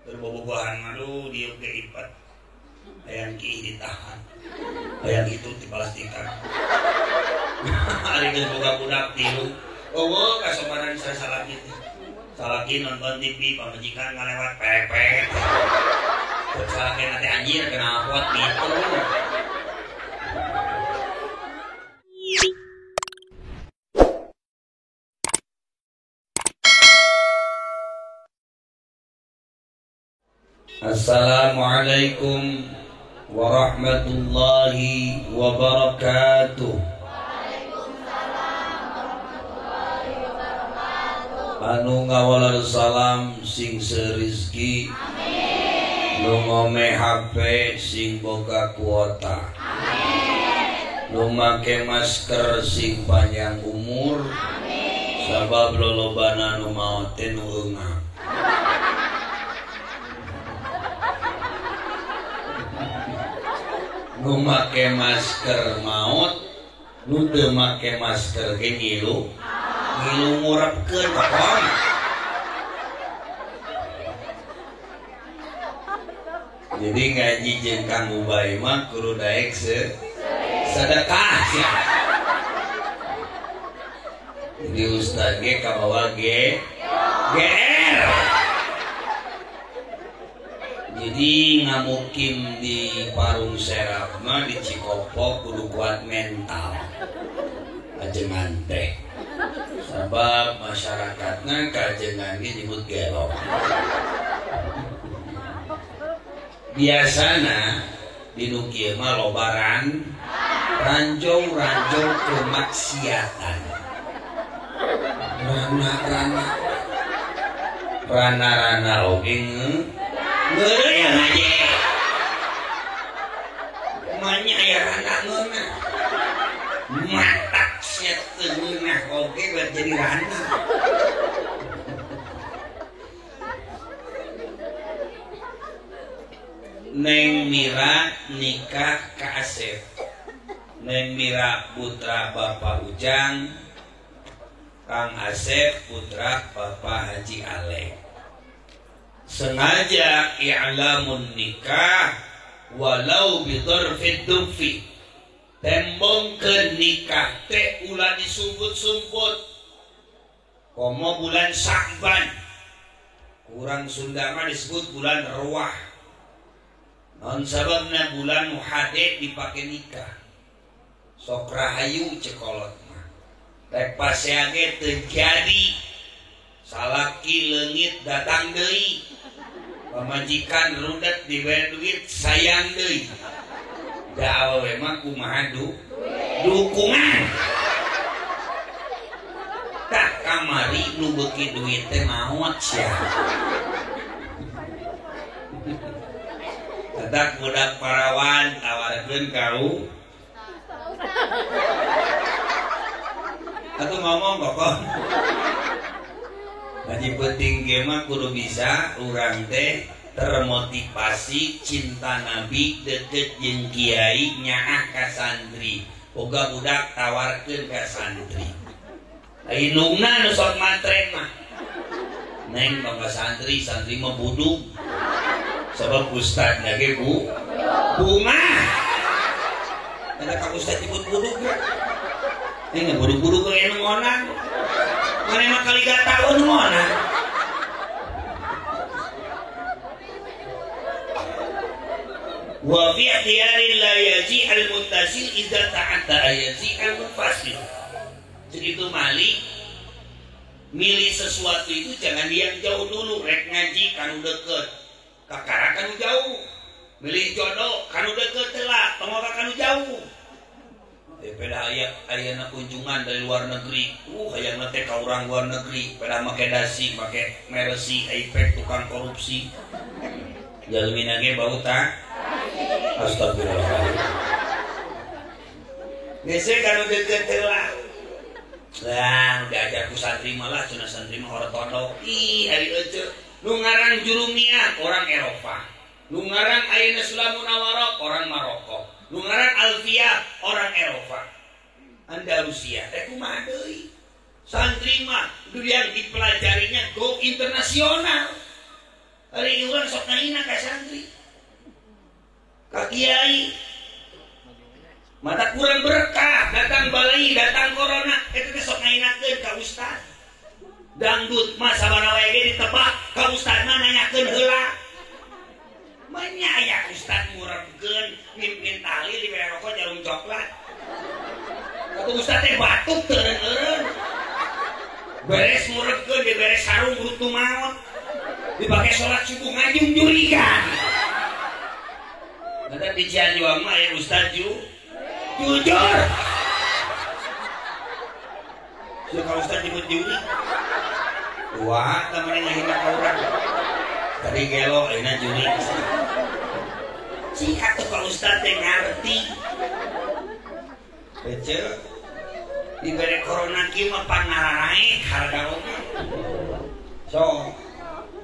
Berbobohan malu dieu ge ipat. Hayang kiih ditahan. Hayang itu dipastikan. Ari geus boga budak tilu. Eueuh kasopanan sasalaki teh. Salaki nonton TV pamajikan ngalewat pepet. Salaki nanti anjir kena pot gitu. Assalamualaikum warahmatullahi wabarakatuh. Waalaikumsalam warahmatullahi wabarakatuh. Anu ngawaler salam sing serizki. Amin. Nu ngome HP sing boga kuota. Amin. Nu make masker sing panjang umur. Amin. Sabab lolobana nu maot teh nu eungap. Nu make masker maot, nu teu make masker ge ngilu, ngilu ngurepkeun kokon. Jadi ngaji jeung Kang Ubay mah kudu daek sedekah sia. Jadi ustad ge kabawa ge GR. Jadi ngamukim di Parung Serap mah di Cikopo kudu kuat mental. Ajengan teh. Sabab masyarakatna kajengan ge nyebut gelok. Biasana di nu kieu mah lobaran ranjau-ranjau kemaksiatan. Rana-rana rana-rana oge ngeureuy ngaji. Manya aya rana ngeunah. Matak sia teu ngeunah oge buat jadi rana. Neng Mira nikah ka Asep. Neng Mira putra Bapak Ujang, Kang Asep putra Bapak Haji Alek. Sengaja i'lamun nikah walau bidharfid dufi. Tembongkeun nikah teh ulah disumput-sumput. Komo bulan Sya'ban. Kurang Sunda mah disebut bulan ruah. Non sababna bulan muhade dipake nikah. Sok rahayu cekolot mah. Rek pasea ge teu jadi. Salaki leungit datang deui. Pamajikan rudet dibere duit sayang deui. Da awewe mah kumaha dukungan. Tah kamari nu beuki duit teh maot sia. Tedak budak parawan tawarkeun kau. Atuh ngomong kokon. Haji penting ge mah kudu bisa urang teh termotivasi cinta Nabi deket jeung kiai nyaah ka santri. Boga budak tawarkeun ka santri. Indungna nu sok matre mah. Neng bangga santri, santri mah budug. Sebab ustadna ge bu bunga. Ada ka ustad nyebut budug ge. Neng budug-budug ge nu ngonang. Mana mah kali gak tahu nu ngonang. Wa fi ikhtiyari la yaji al-muttasil idza ta'atta yaji al-munfasil. Jadi itu mali milih sesuatu itu jangan yang jauh dulu, rek ngaji kanu deket. Kakara kanu jauh. Milih jodoh kanu deket telah, tongok kanu jauh. Daripada ayana kunjungan dari luar negeri, hayang teh ka urang luar negeri, pada make dasi, make meresi, iPad tukang korupsi. Jalmina ge bau tak? Astagfirullahaladzim. Geus kanu deket telah. Lah, diajar ku santri malah cenah santri mah ortodoks. Ih, ari euceu. Nu ngarang Jurumiyah orang Eropa. Nu ngarang Ayeuna Sulamun Nawarok orang Maroko. Nu ngarang Alfiyah orang Eropa. Andalusia teh kumaha deui? Santri mah yang dipelajarinya go internasional. Ari urang sok ngahina ka santri. Ka kiai. Mata kurang berkah, datang balai, datang corona, eta teh sok ngahinakeun ka ustad. Dangdut mah sabaraha wae ge ditebak, ka ustad mah nanyakeun heula. Manya aya ustad ngurebkeun mimpin tali dibere rokok jarum coklat. Atuh ustad teh batuk teu eureun. Beres ngurebkeun dibere sarung rutu maot. Dipake salat subuh ngajung jurigan. Mata di Cianjur mah aya ustad jujur. Suka ustad nyebut juri. Wah, temen ngahina ka urang. Tadi gelo ayeuna juri. Cik atuh ka ustad teh ngarti. Ece dibere corona kieu mah pangararaek harga oge. So,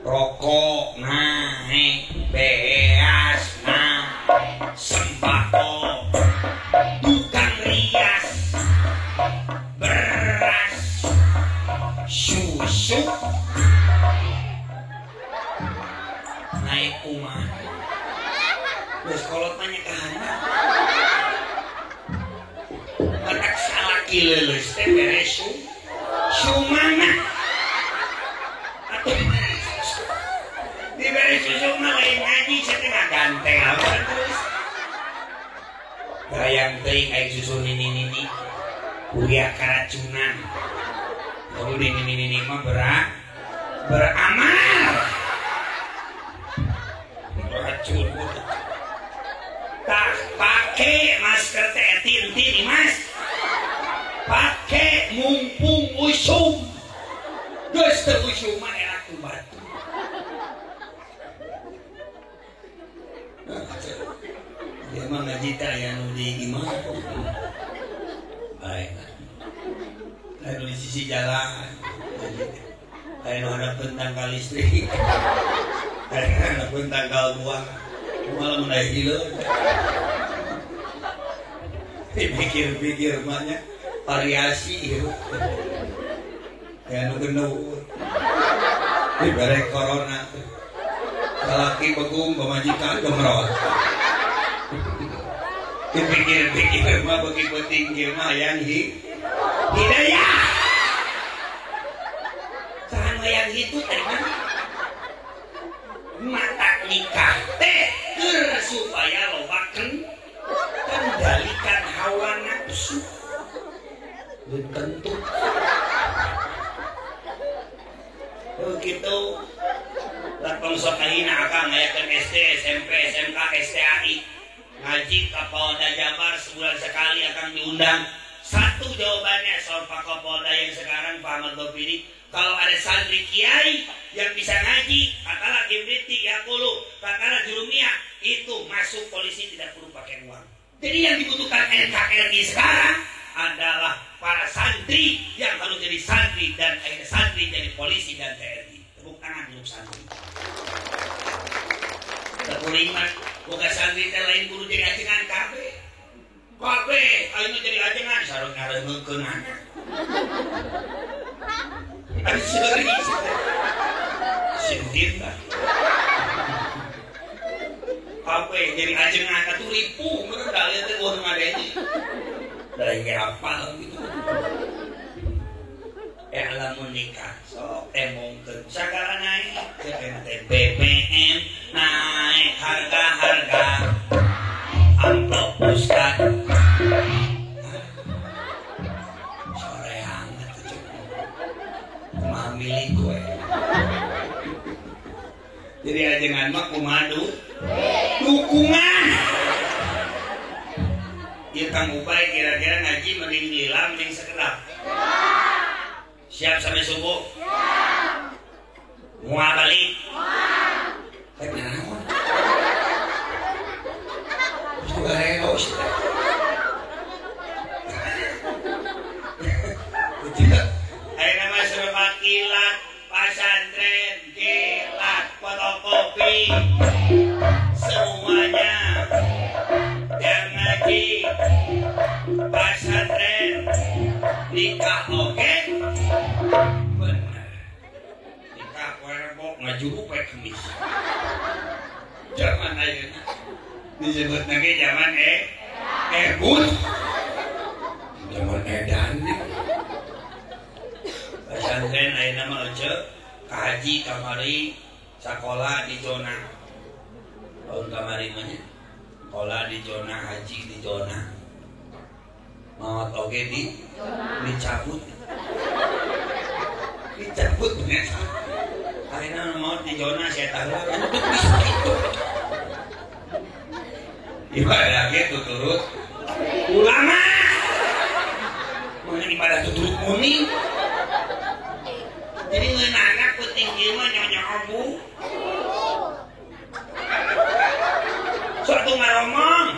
rokok naik, beas naik, sembako, tukang rias, beras, susu naik kumaha. Geus kolot mah nya kahandap. Matak salaki leuleus teh bere sumana. Atuh dibere susu mah lain ngaji sia teh ngaganteng apa terus. Hayang teuing aing susu nini-nini kuliah karacunan. Lalu nini-nini mah beramal. Beracun. Tak pake masker teh tinti mas. Pake mumpung usum. Geus teu usum mah era ku batu. Dia mah ngaji teh aya nu di imah. Baik. Aya nu di sisi jalan. Aya nu hadapeun tangkal listrik. Aya nu hadapeun tangkal buah. Malah menaik gila. Dipikir-pikir banyak variasi hirup. Aya nu gendur. Dibere corona. Salaki begung pamajikan gemerot. Dipikir-pikir mah beuki penting kieu mah hayang hidayah. Saha nu hayang hitu teh mah? Mata nikah teh keur supaya loba kendalikan hawa nafsu. Belum tentu. Begitu lapang sok kahina akang ngayakeun SD, SMP, SMK, STAI. Ngaji ka Polda Jabar sebulan sekali akan diundang. Satu jawabannya soal Pak Kapolda yang sekarang Pak Ahmad Gofiri, kalau ada santri kiai yang bisa ngaji, katalah Kibriti, Yakulu, katalah Jurumiyah, itu masuk polisi tidak perlu pakai uang. Jadi yang dibutuhkan NKRI sekarang adalah para santri yang harus jadi santri dan akhirnya santri jadi polisi dan TNI. Tepuk tangan untuk santri. Tepuk mah boga santri teh lain kudu jadi ajengan kabeh. Kabeh ayeuna jadi ajengan sareng ngareungeunkeunana. Ari seuri. Sintin tah. Kabeh jadi ajengan atuh ripuh meureun dalil teh eueuh ngadeni. Da ge apal gitu. Lamun nikah sok emongkeun sagala naik ke BBM naik harga-harga amplop ustad soreang atuh kumaha milih gue. Jadi ajengan mah kumaha dukungan. Ieu Kang Ubay kira-kira ngaji mending lila mending sekedap. Siap sampai subuh? Siap. Mua balik? Mua. Tapi naon? Terus juga relo sih. Ayo nama serba kilat, pasantren, kilat, fotokopi, semuanya yang ngaji, pasantren, nikah oke. Bener. Nikah poe rebo ngajuru poe kemis. Zaman ayeuna disebut lagi zaman ebut. Zaman edan. Pesantren ayeuna mah ece ka haji kamari sakola di zona. Tahun kamari mah nya. Sekolah di zona, haji di zona. Maot oge di dicabut. Dicabut bener. Ayeuna maot di zona saya tahu untuk bisa itu. Ibadah ge tuturut ulama. Mun ibadah tuturut muni. Jadi ngeunana penting ieu mah nyonya abu. Suatu ngaromong.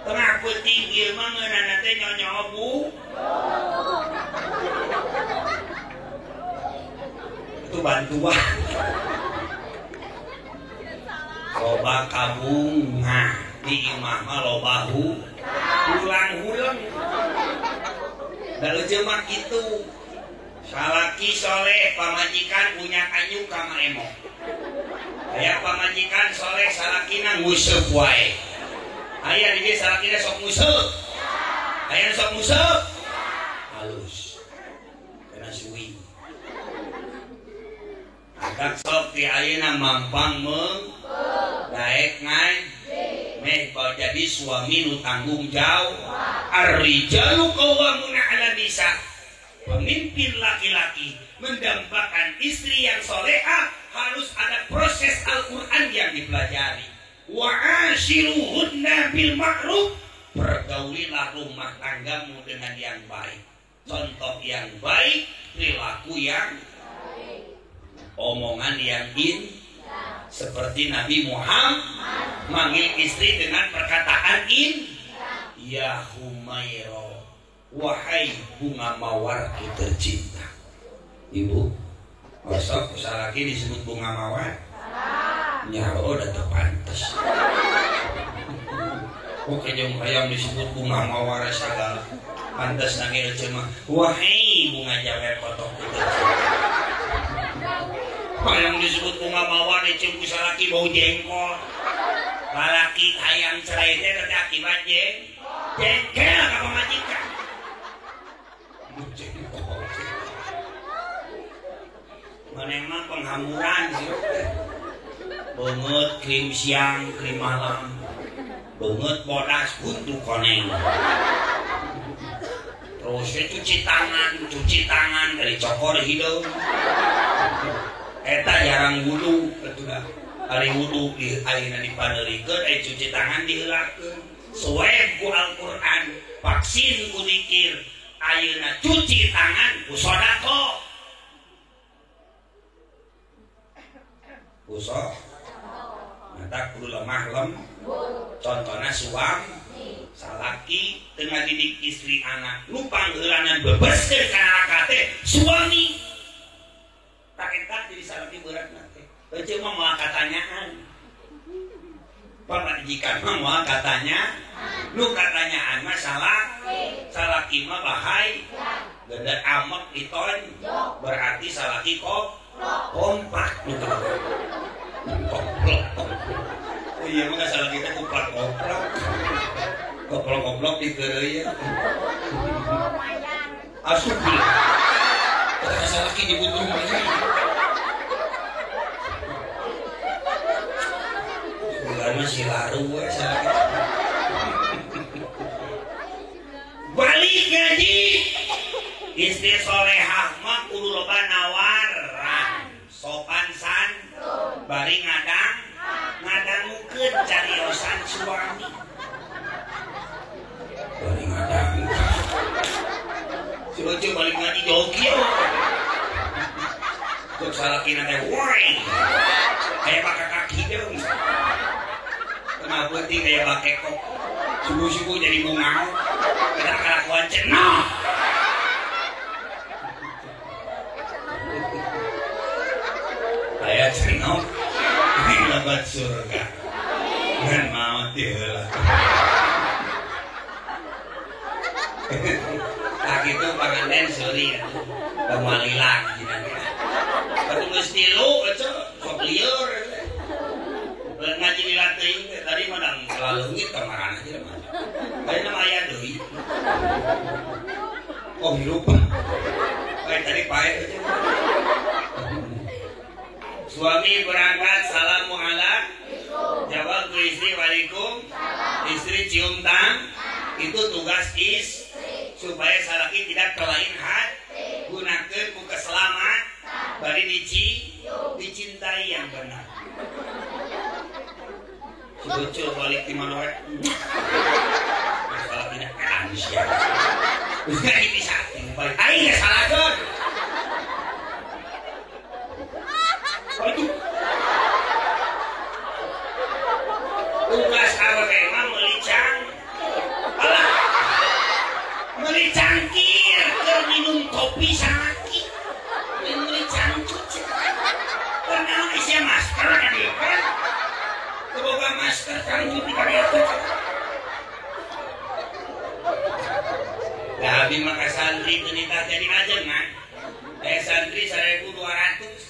Tengah penting ieu mah ngeunana teh nyonya abu. Itu bantuan. Loba kabunga di imah mah loba hulang-hulang. Da leuceuk mah kitu. Salaki soleh pamajikan punya anyu kama emok. Aya pamajikan soleh salakina nguseup wae. Aya di dieu salakina sok nguseup. Aya sok nguseup. Halus. Kena suwi. Agak sok di ayeuna mampang meung daek ngaji. Meh jadi suami nu tanggung jawab. Ar-rijalu qawwamuna 'ala nisa. Pemimpin laki-laki mendambakan istri yang soleha harus ada proses Al-Quran yang dipelajari. Wa'ashiruhunna bil ma'ruf. Pergaulilah rumah tanggamu dengan yang baik. Contoh yang baik, perilaku yang baik, omongan yang in. Seperti Nabi Muhammad manggil istri dengan perkataan in. Ya Humaira, wahai bunga mawarku tercinta. Ibu, besok salaki disebut bunga mawar? Nyaho udah terpantas. Oke, jeung hayam disebut bunga mawar sagala. Pantes nangil cuma, wahai bunga jawer kotokku tercinta. Hayam disebut bunga mawar dicium ku salaki bau jengkol. Lalaki hayam cerai teh teh akibat jengkel ka pamajikan. Mana mah penghamburan sih. Beungeut krim siang, krim malam. Beungeut bodas buntu koneng. Terus cuci tangan dari cokor hidung. Eta jarang wudu atuh da. Ari wudu di ayeuna dipaneurikeun, ari cuci tangan diheulakeun. Swab ku Al-Qur'an, vaksin ku dikir. Ayeuna cuci tangan ku sedekah. Ku mata kudu lemah lem. Contohna suam salaki tengah didik istri anak nu pangheulanan bebeskeun ka neraka teh suami. Tak eta jadi salaki berat teh. Heuceu mah moal katanyaan. Pamajikan mah moal katanya. Nu katanyaan mah salah. Salaki mah bahai. Gede amek diton. Berarti salaki kok kompak gitu. Koplok. Oh iya mah salaki teh koplak-koplok. Koplok-koplok dikeureuy. Asup gila. Kata salaki nyebut lumayan. Bukan mah si laru we salaki. Balik ngaji. Istri solehah mah kudu loba nawaran. Sopan san bari ngadang ngadangukeun cariosan suami. Bari ngadang. Si lucu balik ngaji joki. Cuk salakina teh woi. Aya baka kaki deung. Tengah peuting aya bakekok. Subuh-subuh jadi bungau. Kada kalakuan cenah. Aya cenah di lebat surga. Ngan maot diheula. Tah kitu panganten suri atuh. Pamalilang jinan. Atuh geus tilu eceu. Sok lieur. Ngaji di lantai tadi mah dang laleungit kamaran aja mah. Tadi mah aya deui. Oh hirup. Kayak tadi pae aja. Suami berangkat salamu alaikum. Jawab ke istri waalaikum. Istri cium tang. Itu tugas istri supaya salaki tidak kelain hati. Gunakan ku keselamat. Bari dicintai yang benar. Si bocil balik di mana wae. Masalah tidak manusia. Ini satu balik. Aing salah. Itu tugas awewe mah meuli alah meuli cangkir keur minum kopi salaki meuli cangcut keur naon isia masker ka dieu kan teu boga masker cangcut di ka dieu teh. Da abi mah ka santri teu nitah jadi ajengan santri 1200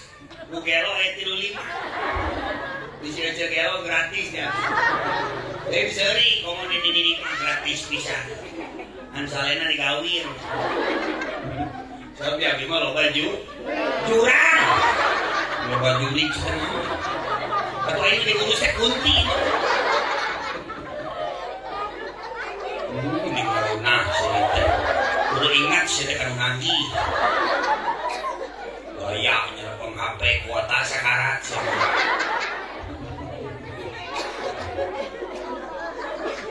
Bu gelo ayat 35 di sini gelo gratis ya. Jadi seri komo di didik mah gratis bisa. Ansalena digawir. Sebab ya mah loba jurang. Loba jurik cenah. Atuh aing diurus teh kunti. Ini karuna sih teh. Kudu ingat sih teh kanu nagih. Gaya nyerepong HP kuota sekarat.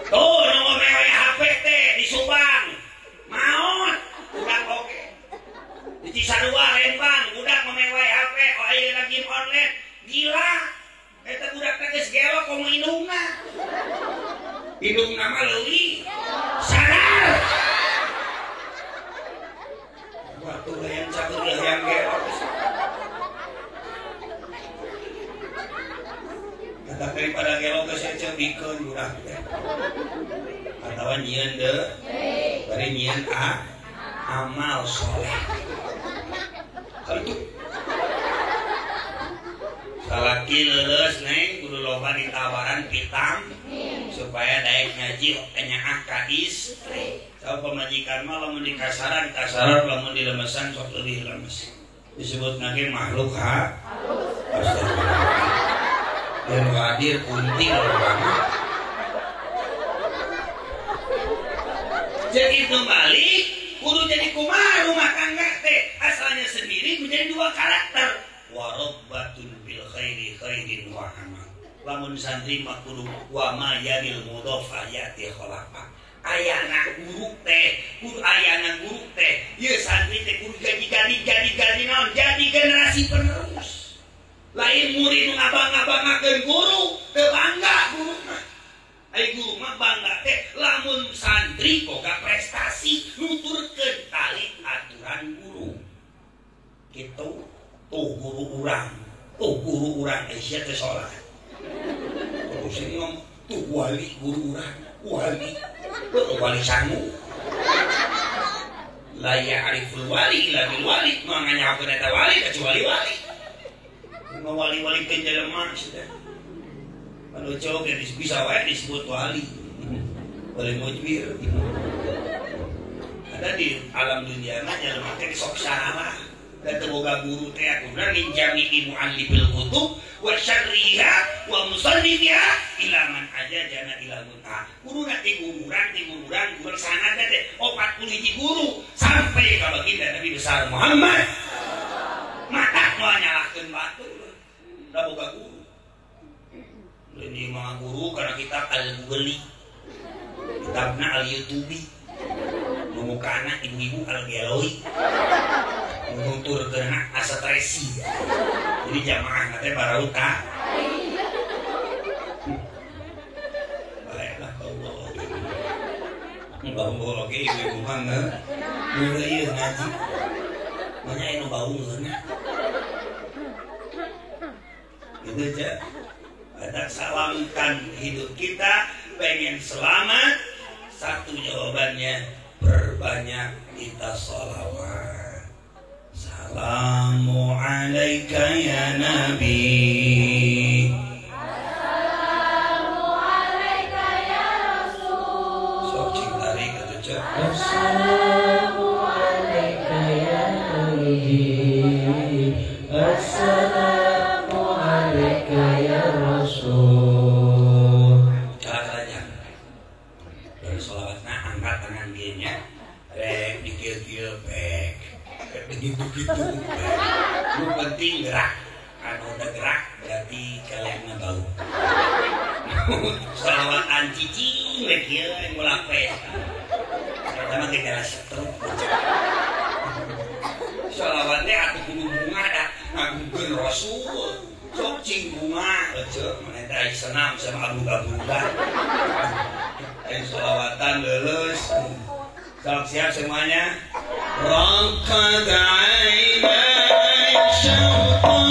Tuh nu mewe HP teh di Subang. Maot budak oge. Di Cisarua Lembang budak memewe HP oh ayeuna game online. Gila. Eta budak teh geus gelo komo indungna. Indungna mah leuwih sadar. Waktu hayang catur hayang gelo. Kata daripada gelo geus cebikeun budak teh. Atawa nyieun deui, bari nyieun amal soleh. Kalau itu salaki leuleus neng kudu loba ditawaran pitang supaya daek ngaji nyaah ka istri. Sabab pamajikan mah lamun dikasaran kasaran lamun dilemesan sok leuwih lemes. Disebut nage makhluk ha. Astagfirullah. Dan hadir kunti orang. Jadi itu balik kudu jadi kumaha rumah tangga teh asalnya sendiri menjadi dua karakter. Warabbatun bil khairi khairin wa amal. Lamun santri mah kudu wa ma yanil mudhofa yati khalafa. Ayana guru teh, kudu ayana guru teh. Ieu santri teh kudu jadi naon? Jadi generasi penerus. Lain murid nu ngabangga-banggakeun guru, teu bangga guru mah. Ai guru mah bangga teh lamun santri boga prestasi nuturkeun tali aturan guru. Kitu. Tuh guru urang Asia teh salat. Terus ini ngomong, tuh wali guru urang, wali. Tuh wali sangu. La ya'riful wali illa bil wali, moal nganyahokeun eta wali kecuali wali. Ngawali-walikeun jelema sudah. Anu cowok ge bisa wae disebut wali. Wali mujbir. Ada di alam dunia mah jelema teh sok salah. Dan teboga guru teh aturan min jami'i mu'allibil kutub wa syarriha wa musannifiha ila man ajajana ila muntaha. Guru nanti guru urang sanad teh 40 hiji guru sampai ka baginda Nabi besar Muhammad. Mata moal nyalahkeun batur. Da boga guru. Ini mah guru karena kitab Al-Google, kitabna Al-YouTubi, numukana ibu-ibu Al-Geloi. Nutur kena asa tresi. Jadi jamaah katanya barauta. Baiklah Allah. Bau oke ibu-ibu mah ngeunah ieu ngaji. Banyak anu bau ngeunah. Gitu aja. Ada salamkan hidup kita, pengen selamat. Satu jawabannya, perbanyak kita sholawat. Assalamu alaika ya Nabi. Assalamu alaika ya Rasul. Sok cing tarik atuh cek. Assalamu alaika ya Nabi. Assalamu alaika ya Rasul. Cara-caranya dari sholawatna angkat tangan nya rek dikil-kil pek begitu-gitu pek. Nu penting gerak, anu udah gerak berarti kelekna bau. Sholawatan cicing we kieu ngulah pes. Eta mah gejala stroke. Sholawat teh atuh kudu bunga da ngagungkeun Rasul. Sok cing bunga eceu mana teh senam sama abu-abugan. Ayo sholawatan lulus. Sok siap semuanya. Raqad ainai syauqan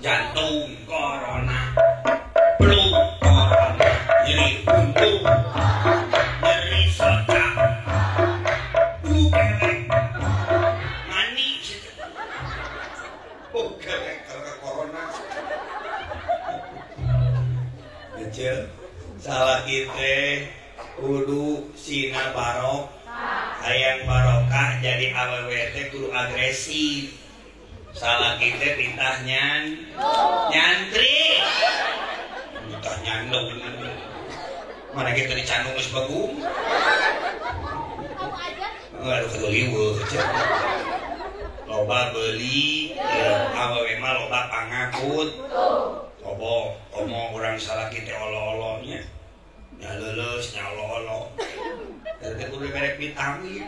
Jantung corona, flu corona, nyeri buntu, nyeri soca, flu kelek, manis, oh kelek kalau corona. Kecil, salah kita, kudu sina barok, hayang barokah jadi awewe teh kudu agresif. Salah kita titah nyantri. Titah nyandung. Mana kita dicandung geus bagung. Aduh keuliweuh. Loba beli, awewe mah loba pangakut. Kobo, komo urang salaki teh olo-olonya. Nya leuleus, nya olo-olo. Teh teh kudu merek vitamin.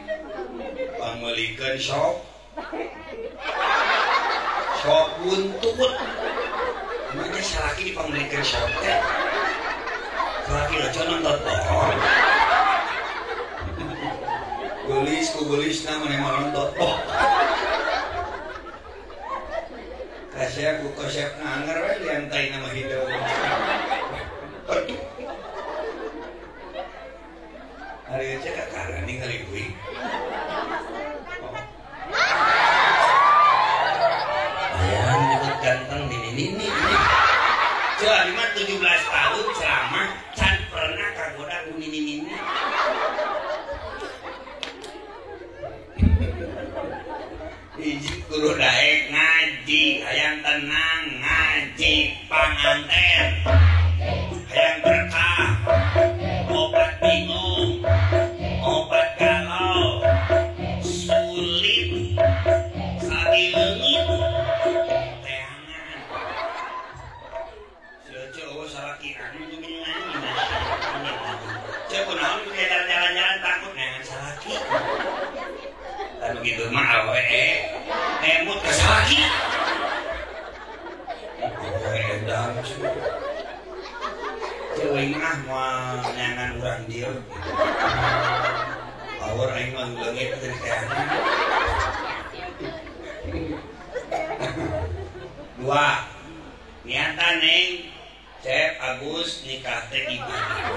Pameulikeun sok. Sok buntut. Emangnya salaki dipameulikeun sok teh? Salaki aja nonton bohong. Gelis ku gelisna mah nonton bohong. Kasep ku kosep nganger we liantai nama hidup. Aduh. Hari aja kakara ningali euy. Ayah nyebut ganteng di nini. Coba 17 tahun ceramah can pernah kagoda ku nini-nini. Hiji kudu daek ngaji, hayang tenang ngaji, panganten, hayang berkah, obat bingung, obat galau, sulit, sadi leungit, teangan. Si Oce eueuh salaki anu geuningan. Ceu kunaon jalan-jalan takut neangan salaki. Kan begitu mah awewe emut ke salaki. Awewe edan. Ceuing mah moal neangan urang dieu. Power aing mah leungit teh teangan. Dua. Niatan neng Cep Agus nikah teh ibadah.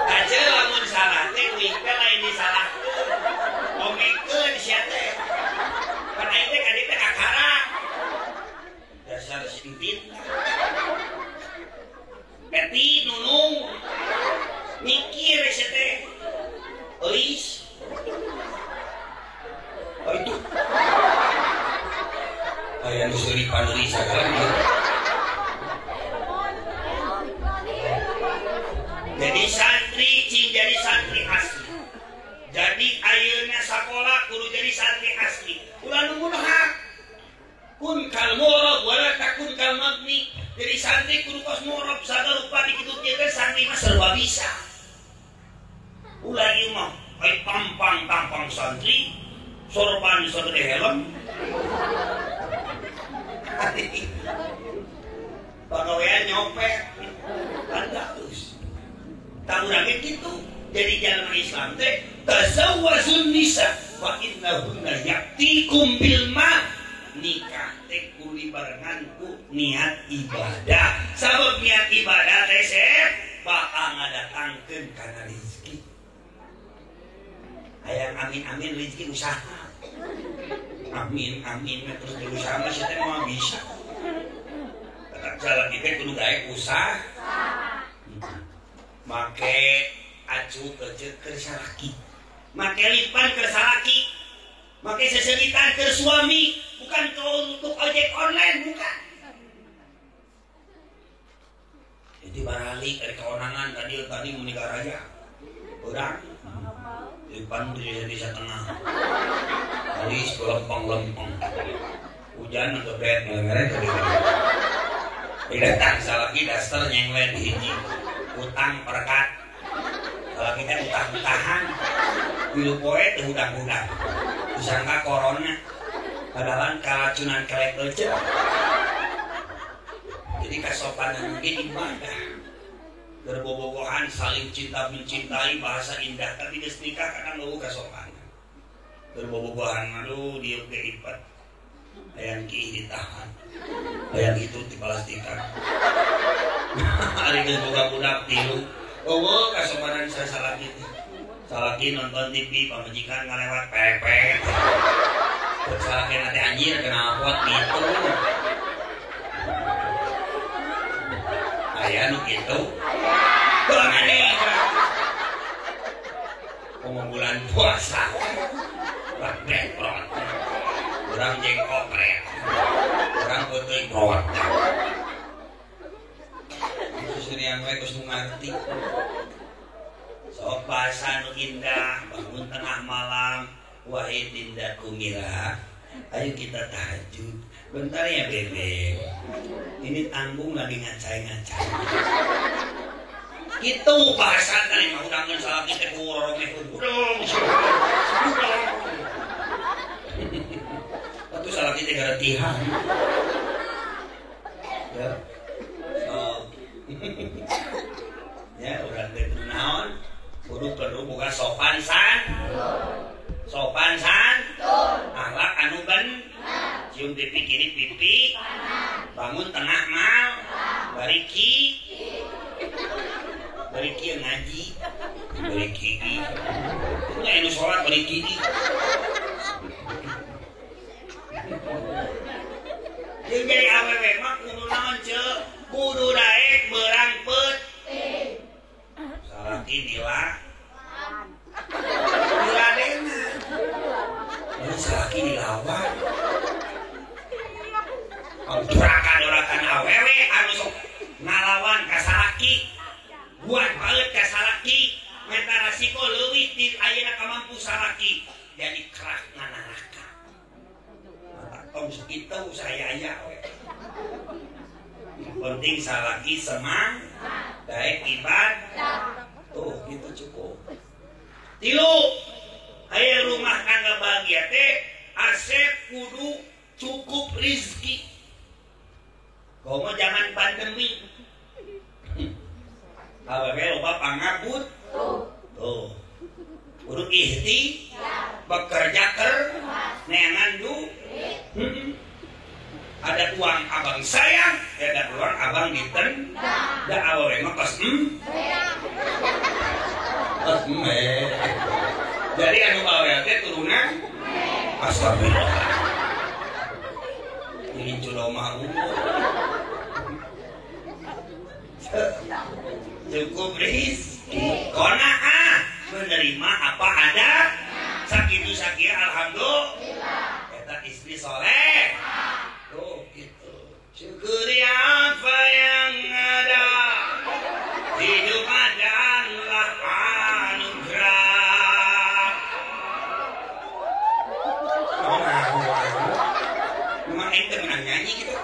Aja lamun salah teh uing teh lain disalahkeun. Omekeun sia teh. Pan aing teh ka dieu teh kakara. Dasar si Entin. Eti nunung. Mikir sia teh. Euis. Oh itu. Aya nu seuri pandeuri sagala ieu. Jadi santri cing jadi santri asli. Jadi ayeuna sakola kudu jadi santri asli. Ulah nunggu hak. Kun kal murab wala takun kal magni. Jadi santri kudu kos murab sagala rupa dikitu-kieu santri mah serba bisa. Ulah ieu mah ai tampang-tampang santri, sorban sagede helm. Pagawean nyopet. Kan bagus. Tahu lagi gitu. Jadi jalan Islam teh tazawwazun nisa fa innahunna ya'tikum bil ma. Nikah teh kudu barengan ku niat ibadah. Sabab niat ibadah teh sep bakal ngadatangkeun kana rezeki. Hayang amin-amin rezeki usaha. Amin amin terus berusaha mah sia teh moal bisa. Tetap jalan kita kudu gawe usaha. Make acu kece keur salaki, make lipan keur salaki, make seseritan keur suami, bukan untuk ojek online, bukan. Jadi baralik dari keonangan tadi menikah raja, orang lipan di desa tengah, alis lempeng-lempeng, hujan ngebet ngelengeret tadi. Datang salaki daster nyenglen hiji, utang perekat. Kalau kita utang-utahan, tilu poe teu hudang-hudang. Disangka corona, padahal keracunan kelek lecet. Jadi kasopanan mungkin ibadah. Berbobogohan, saling cinta mencintai, bahasa indah. Tapi geus nikah kadang eueuh kasopanan. Berbobogohan, aduh dieu ge ipet. Hayang kiih ditahan, hayang itu dipalastikan. Ari geus boga budak tilu. Oh, kasopanan saya salaki. Salaki nonton TV, pamajikan ngalewat pepet. Salaki nanti anjir kena pot gitu. Aya nu kitu. Aya. Aneh. Komo bulan puasa. Urang jengkopret. Urang peuting rodak. Susurian we geus nu ngarti. Sok bahasa nu indah, bangun tengah malam, wahai dinda kumira, ayo kita tahajud. Bentar ya bebek. Ini tanggung lagi ngacai-ngacai. Itu bahasa tadi mah udangan salah kita kurang udang. Itu salah kita garatihan. Ya. So. Ya urang teh naon? Kudu perlu boga sopan san. Sopan san. Akhlak anu ben. Cium pipi kiri pipi. Bangun tengah mal. Bariki. Bariki ngaji. Bariki. Itu anu salat bariki. Jadi awewe mah kudu naon ceu? Kudu daek beurang peuting. Salaki nila. Diladena. Mun salaki dilawan. Dorakan-dorakan awewe anu sok ngalawan ka salaki. Buat banget ka salaki, meta rasiko leuwih ti ayeuna kamampu salaki. Jadi kerak nganaraka. Mata tong sakitu saya aya we. Penting salaki semang, daek ibadah. Tuh gitu cukup. Tilu, aya rumah tangga bahagia teh asep kudu cukup rizki. Komo jangan pandemi. Awewe loba pangabut. Tuh. Kudu ihti, bekerja ker, neangan du. Ada uang abang sayang, ada uang abang diten. Da awewe mah kos Kos Jadi anu awewe teh turunan astagfirullah. Ini culoma umur. Cukup rizki. Qanaah, menerima apa ada. Sakitu sakia alhamdulillah. Eta istri soleh. Tuh gitu. Syukuri apa yang ada. Hidup adalah anugerah. Memang ente menang nyanyi gitu.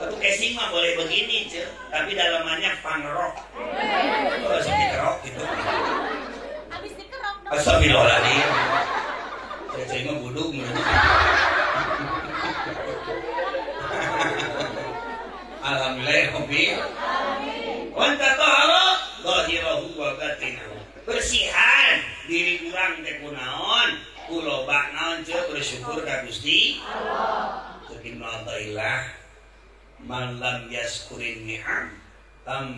Tapi casing mah boleh begini, ce. Tapi dalamannya funk rock. Oh, sedikit rock gitu. Habis dikerok dong. Astagfirullahaladzim. Saya mah buduk menurut. Alhamdulillah rabbil alamin. Wa tatahara zahirahu wa batinahu. Bersihan diri urang teh kunaon? Ku loba naon ce bersyukur ka Gusti Allah. Ceuk Ibnu Athaillah, man lam yaskurin ni'am,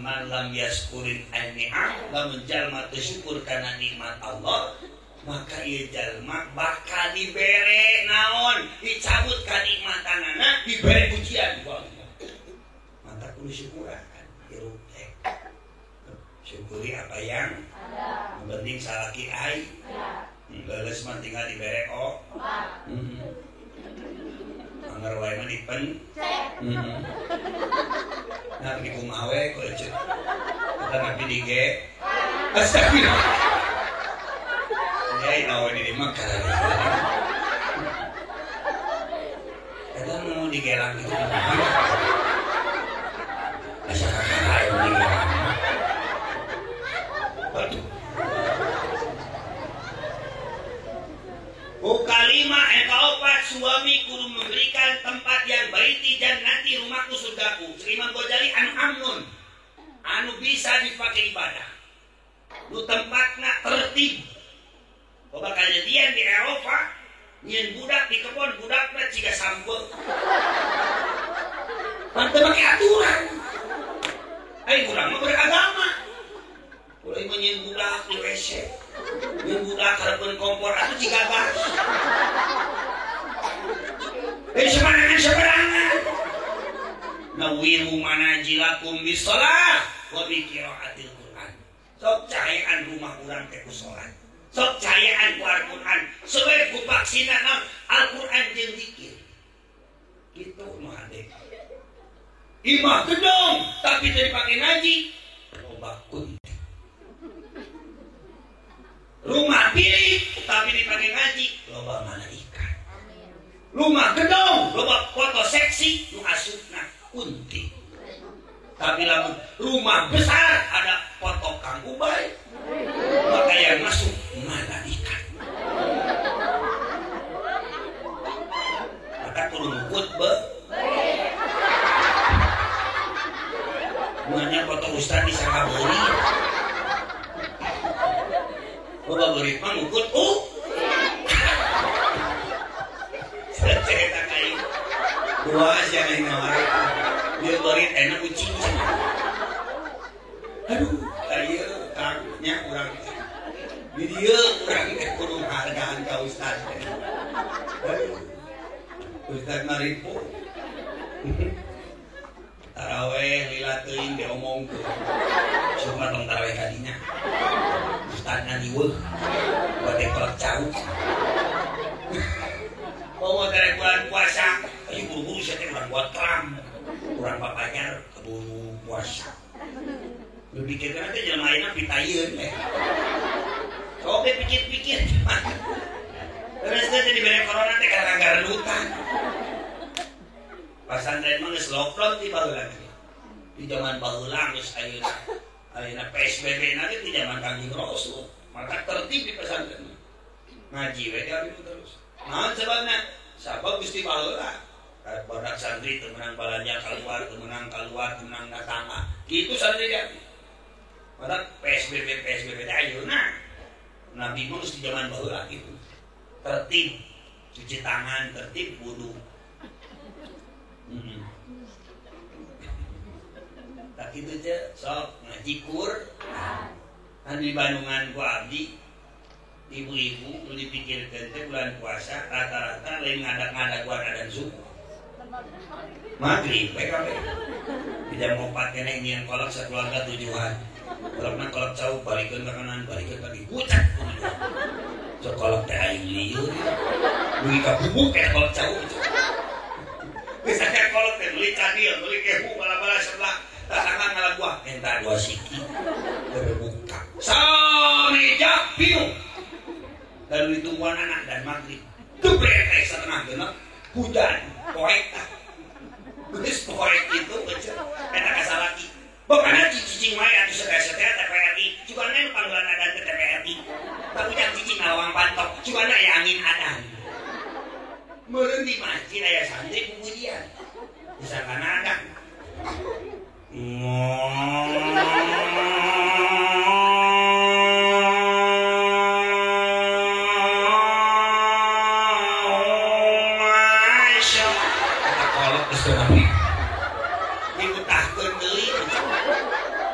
man lam yaskurin an-ni'am, lamun jalma teu syukur kana nikmat Allah, maka ieu jalma bakal dibere naon, dicabut kanikmatanana, dibere ujian ku Allah. Maka kudu syukuran hirup teh. Syukuri apa yang ada. Penting salaki ai. Leuleus mah tinggal dibere o. Anger wae mah dipen. Nah, di kumaha we ku eceuk. Eta nabi di ge. Astagfirullah. Ya, awe di mah karena. Eta mau digelang gitu. Asa kakara aya digelang. Aduh. Bukalima eta opat, suami kudu memberikan tempat yang baiti jannati, rumahku surgaku. Imam Ghazali anu amnun, anu bisa dipakai ibadah. Nu tempatna tertib. Loba kajadian di Eropa, nyieun budak di kebon, budakna ciga sampeu. Pan teu make aturan. Ai urang mah beragama. Ulah mah nyieun budak di WC. Nyieun budak hareupeun kompor atuh ciga gas. Sebarangan-sebarangan. Nawiru manajilakum bisalah wa bi qiraatil Quran. Sok cahayaan rumah urang teh ku salat. Sok cayaan ku Al-Qur'an, sebab ku vaksina naon Al-Qur'an jeung zikir. Kitu nu hade. Imah gedong tapi teu dipake ngaji, loba kunti. Rumah piring tapi dipake ngaji, loba malaikat. Rumah gedong loba foto seksi nu asupna kunti. Tapi lamun rumah besar ada foto Kang Ubay, maka yang masuk malaikat. Maka kudu ngukut be. Banyak foto ustad di Sakaburi. Loba beurit mah ngukut Cerita kain. Dua sia aing wae. Dia beurit enak ucing. Aduh, ieu kangnya urang. Di dieu urang teh kudu hargaan ka ustad. Aduh. Ustad maripo. Taraweh lila teuing diomongkeun. Cuma tong taraweh kadinya. Ustadna diweuh. Bade kolak cau. Oh, dari bulan puasa, ayo buru-buru saya teh urang buat keram. Urang papajar keburu puasa. Lu pikirkan teh jelema ayeuna pitayeun eh. Sok pikir-pikir. Terus teh dibere corona teh karena garedutan. Pasantren mah geus lockdown ti baheula teh. Di zaman baheula geus ayeuna. Ayeuna PSBB na ge di zaman Kangjeng Rasul. Maka tertib di pesantren. Ngaji we di terus. Naon sebabna? Sabab Gusti baheula. Badak santri teu meunang balanja keluar, teu meunang keluar, teu meunang datang. Kitu santri dia. Maka PSBB PSBB teh ayeuna. Nabi mah geus di zaman baheula kitu. Tertib cuci tangan, tertib wudu. Tak itu aja sok ngaji Quran. Kan di Bandungan ku abdi ibu-ibu nu dipikirkeun teh bulan puasa rata-rata lain ngadak-ngadaguan adan subuh. Maghrib we kabeh. Di jam 4 keneh nyieun kolak sakeluarga tujuan. Kolakna kolak cau balikeun ka kanan, balikeun ka kiri. Gucak. Sok kolak teh aing lieur. Dugi ka bubuk teh kolak cau. Geus akeh kolak teh meuli cadil, meuli kehu bala-bala sebelah. Tatangga ngalaguah minta dua siki. Terbuka. Sameja piu. Dan ditungguan anak dan maghrib. Gebrek teh setengah genep hujan poek tah. Geus poek itu kecil eta kasalaki. Bapana cicing wae atuh satea TPRI. Cugana nu panggilan adan ke TPRI. Tapi jang cicing lawang pantok, cugana aya angin adan. Meureun di masjid aya santri pujian. Disangkana adan.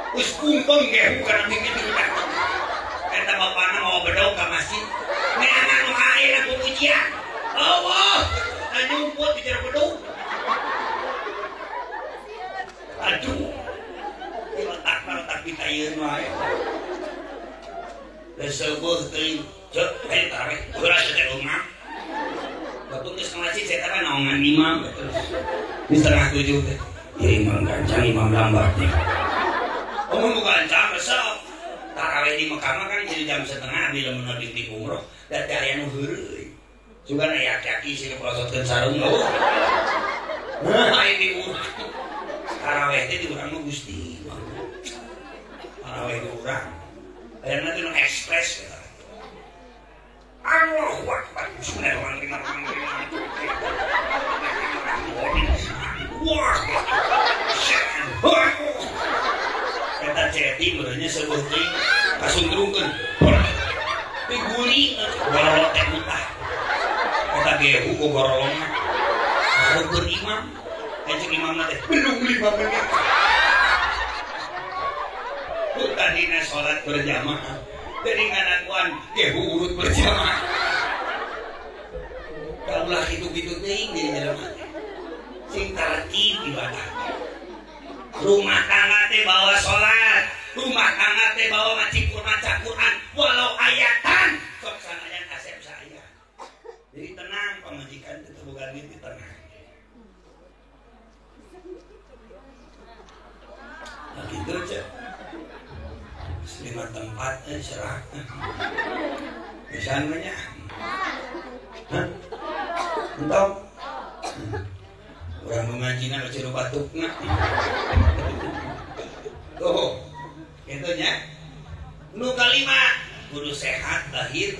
Wis kumpeng ge bukan mimpi diutahkeun. Eta bapana mau bedog ka masjid. Neangan nu ayeuna pujian. Allah, da nyumput di jero bedog. Aduh. Di otak mah otak pitayeun wae. Geus seueuh teuing, ceuk hayu tarawih, heula teh umah. Batur geus ka masjid saya teh naongan imam terus. Di 6:30 teh. Ya imam gancang, imam lambat nih. Oh, mau gancang besok. Tarawih di Mekah mah kan jadi jam 1:30 bila mun di umroh, da teh aya nu heureuy. Sugan aya aki-aki sih prosotkeun sarung eueuh. Nah, aya di urang. Tarawih teh di urang mah Gusti. Tarawih di urang. Ayeuna teh nu ekspres. Allahu Akbar. Bismillahirrahmanirrahim. Wah. Eta ceti meureunnya seueuh teuing kasundrungkeun. Piguling gorolong teh mutah. Eta gehu ku gorolongna. Hareupeun imam. Cek imamna teh belum 5 menit. Ku tadina salat berjamaah. Dari ngadaguan gehu urut berjamaah. Kaulah kitu-kitu teuing jadi jelema teh. Sing tertib ibadah. Rumah tangga teh bawa salat, rumah tangga teh bawa maca Quran, walau ayatan. Itu aja. 5 tempat serah. Bisa namanya? Hah? Entong? Orang mengajina kecil batukna. Tuh, gitu nya. Nu kalima, kudu sehat lahir.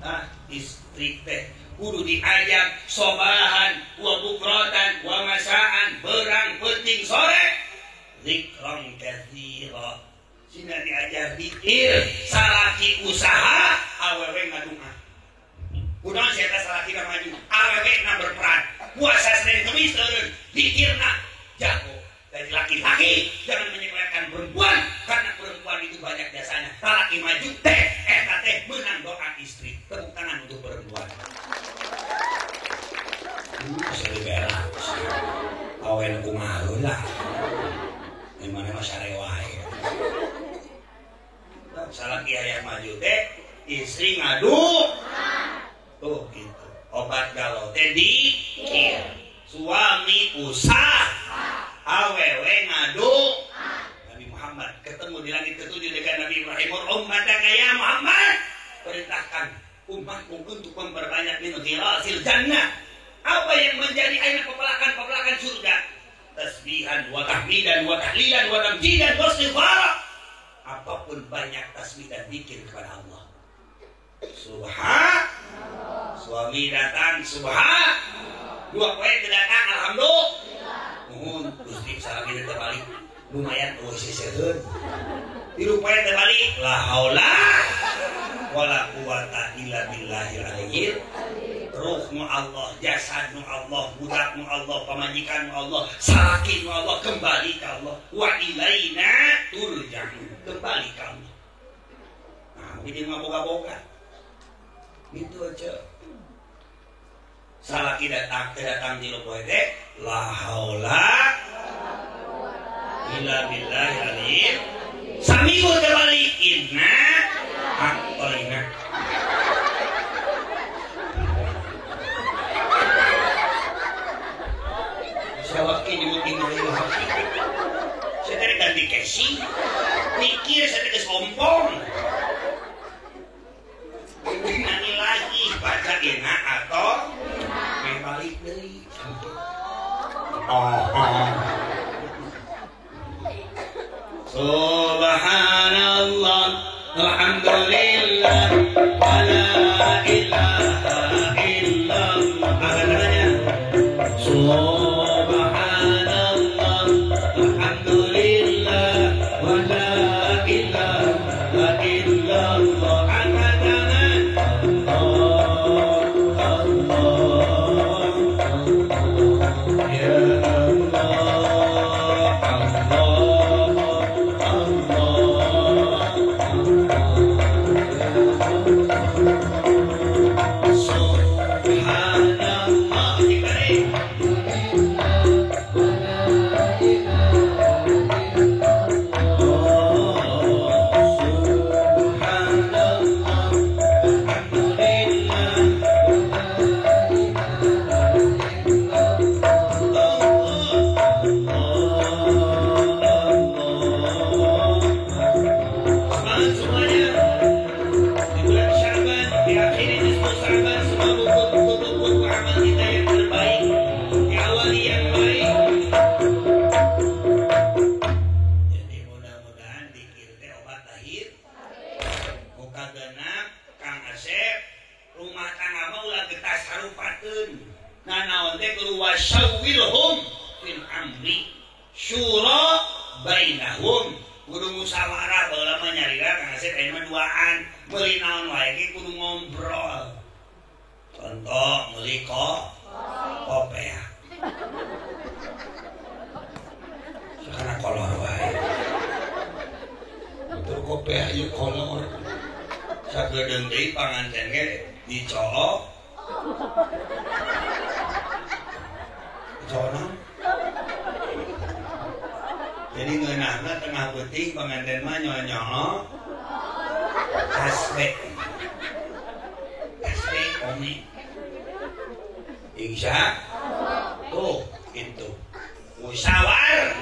Ah, istri teh kudu diajak sobahan wa bukrotan wa masaan berang penting sore. Zikron katsira. Sina diajar dikir, salaki usaha, awewe ngadunga. Kunaon sia eta salaki maju, awewe na berperan. Puasa Senin Kamis teureun, dikirna jago. Jadi laki-laki jangan menyepelekan perempuan karena perempuan itu banyak jasanya. Salaki maju teh eta teh menang doa istri. Tepuk tangan untuk perempuan. Seri berak. Awen kumaha heula. Mana mah sare wae. Salaki hayang maju teh istri ngadu. Tuh gitu. Obat galau teh dikir. Suami usaha, awewe ngadu. Nabi Muhammad ketemu di langit ketujuh dengan Nabi Ibrahim. Ummataka ya Muhammad, perintahkan umatmu untuk memperbanyak min ghirasil jannah. Apa yang menjadi aina pepelakan-pepelakan surga? Tasbihan wa tahmidan wa tahlilan wa tamjidan wa istighfar. Apapun banyak tasbih dan zikir kepada Allah. Subhan. Suami datang subhan. Dua poin datang alhamdulillah. Nuhun Gusti salaki teh balik. Lumayan eueuh seuseun. Tilu poe teh balik la haula wala quwata illa billahil aliyyil. Ruh nu Allah, jasad nu Allah, budak nu Allah, pamajikan nu Allah, salaki nu Allah, kembali ke Allah. Wa ilaina turja'un, kembali ke Allah. Nah, ini ngaboga-boga. Gitu aja. Salaki datang, datang di poe teh la haula illa billahil aliyyil. Saminggu kembali inna aqtaina. Salaki nyebut innalillahi. Saya tadi ganti casing, mikir saya tadi sompong. Nani lagi baca inna atau main balik deui. Oh, oh. Subhanallah, alhamdulillah, wala ilaha illallah. Apa Subhanallah, alhamdulillah, wala ilaha illallah. Angkat tangan. Allah, Allah, ya Allah, Allah, Allah. Subhanallah. Wasyawirhum fil amri syura bainahum. Kudu musyawarah baheula mah nyarira Kang Asep aya mah duaan meuli naon wae ge kudu ngobrol. Contoh meuli kopea. Sekarang kolor wae. Betul kopea ieu kolor. Sagedeung deui panganten ge dicook. Dicook. Jadi ngeunahna tengah peuting panganten mah nyonyoo kaspe. Kaspe ome. Insya tuh itu. Musyawarah.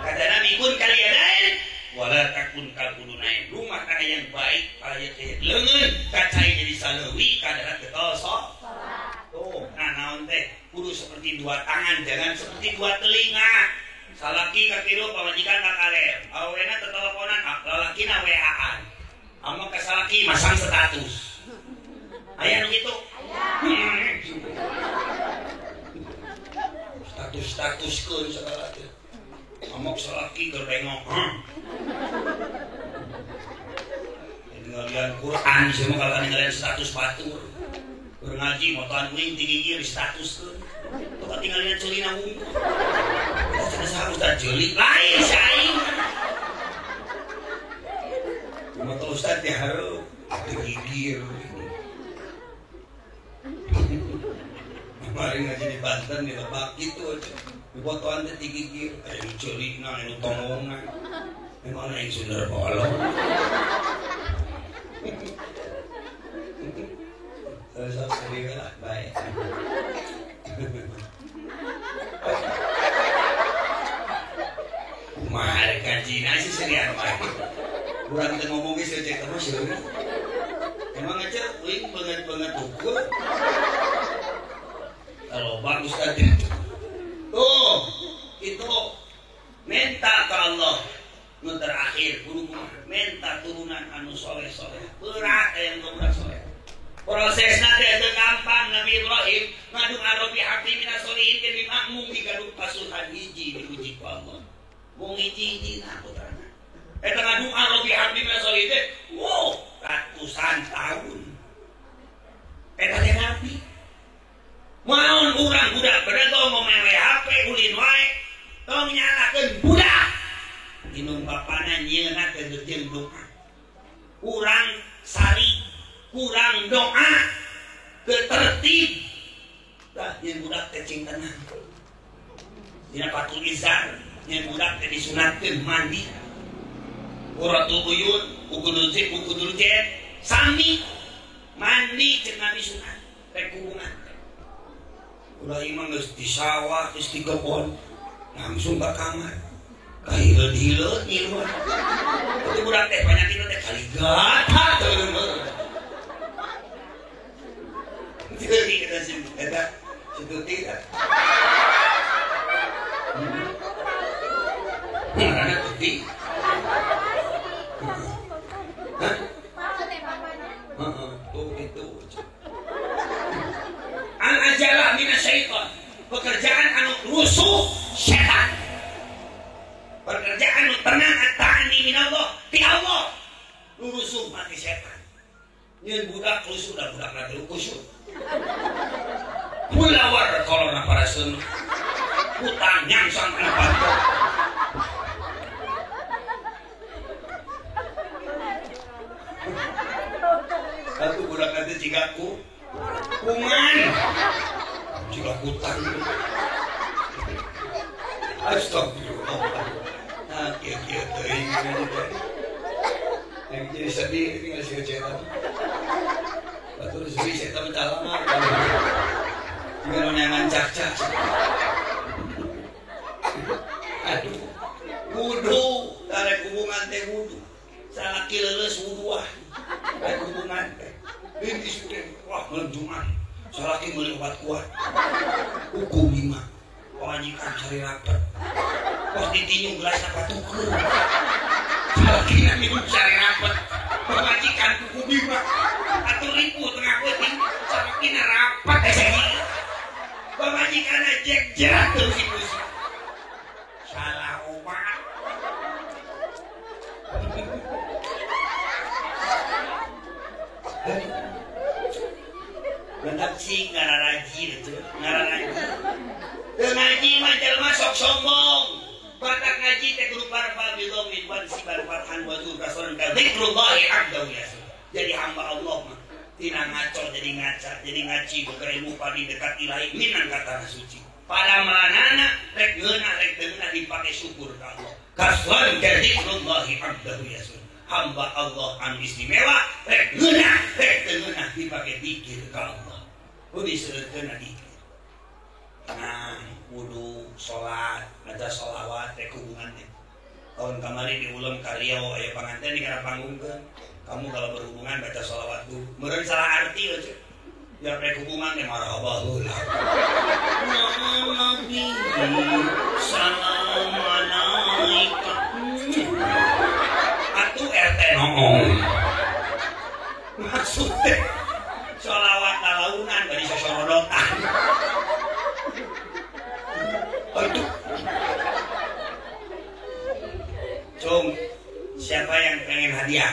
Kata Nabi kun kalian Wala takun kalkudunain. Rumah tangga yang baik aya teh leungeun kacai jadi saleuwi kadarat getol sok. Tuh, nah naon teh kudu seperti dua tangan, jangan seperti dua telinga. Salaki ka kieu pamajikan ka kaler. Awena teteleponan, lalakina WA-an. Amo ka salaki masang status. Aya nu kitu? Aya. Status-statuskeun sagala teh. Amok salaki keur bengok. Ningalian Quran sia mah kalah ningalian status batur. Keur ngaji motoan uing ti gigir statuskeun. Tuh katingalina ceulina wungkul. Cenah saha ustaz ceuli? Lain si aing. Moto ustaz teh hareup teu gigir. Kemarin ngaji di Banten di Lebak gitu aja. Dipotoan teh digigir, aya nu ceulina, aya nu tonggongna. Memang aing sundar bolong. Terus sendiri lah, baik. Kumaha rek ngajina sih serian wae. Urang teh ngomong ge seucek terus ya. Emang aja uing banget-banget ukur. Kalau bagus tadi. Tuh, itu minta ke Allah. Nu terakhir kudu minta turunan anu soleh-soleh. Berat aya nu budak soleh. Prosesna teh teu gampang. Nabi Ibrahim ngadung Rabbi habli minas solihin jadi makmum digadung pasuhan hiji diuji ku Allah. Mung hiji-hiji na putrana. Eta ngadung Rabbi habli minas solihin teh, wow, ratusan tahun. Eta teh nabi. Maun urang budak beregong ngomong HP ulin wae tong nyalakeun budak. Inung bapana nyieunna teh jeung doa. Kurang sari, kurang doa, ketertib. Tah nyeun budak teh cing tenang. Dina Fathul Izar nyeun budak teh disunatkeun mandi. Quratul uyun, ukudul zib, ukudul jet, sami mandi cek Nabi sunat rek hubungan. Ulah imah geus di sawah, geus di kebon, langsung ke kamar. Kahileut-hileut ngiluan. Itu budak teh penyakit teh kaligata teu bener. Jadi eta si eta si Tuti eta. Mana Tuti? Hah? Heeh, tuh itu. Al ajalah minasyaiton. Pekerjaan anu rusuh setan. Pekerjaan nu tenang at-ta'ani minallah ti Allah. Nu rusuh mati setan. Nyeun budak rusuh da budak na teu khusyuk. Mulawar kolona paraseun. Hutang nyangsang kana panto. Satu budak nanti jika ku kuman jika hutang. Astagfirullah. Nah, kieu-kieu teuing yang jadi sedih ini nggak sih cetak. Batur sedih saya tahu calama. Juga nonyangan cak-cak. Aduh, wudu, tarik hubungan teh wudu. Salaki leuleus wuduah. Tarik hubungan teh. Ini sudah wah malam Jumat. Salaki meuli obat kuat. Hukum 5. Pamajikan cari rapet. Wah ditinyung gelas apa tuker. Salakina minum cari rapet. Pamajikan kuku 5. Atuh ribu tengah peuting. Salakina rapat hese. Pamajikan jek-jek terus pusing. Salah obat. Mantap sih ngararaji itu, ngararaji. Teu ngaji mah jelema sok sombong. Batak ngaji teh kudu parfal bidomin wan sibar farhan wa zur rasulun ka zikrullahi abdahu yasun. Jadi hamba Allah mah tina ngaco jadi ngaca, jadi ngaji boga ilmu padi dekat ilahi minang ka tanah suci. Pada manana rek ngeunah rek teu ngeunah dipake syukur ka Allah. Kaswan ka zikrullahi abdahu yasun. Hamba Allah anu istimewa rek ngeunah rek teu ngeunah dipake zikir ka Allah. Kudu diseureutkeun dikir. Nah, wudu, salat, maca sholawat rek hubungan teh. Tahun kamari diulang karya aya panganten di kana panggungkeun. Kamu kalau berhubungan baca sholawat dulu. Meureun salah arti aja. Ya rek hubungan teh marhaba heula. Nabi salam alaika. Atuh RT noong. Maksud teh sholawat lalaunan bari sosorodotan. Aduh. Cung, siapa yang pengen hadiah?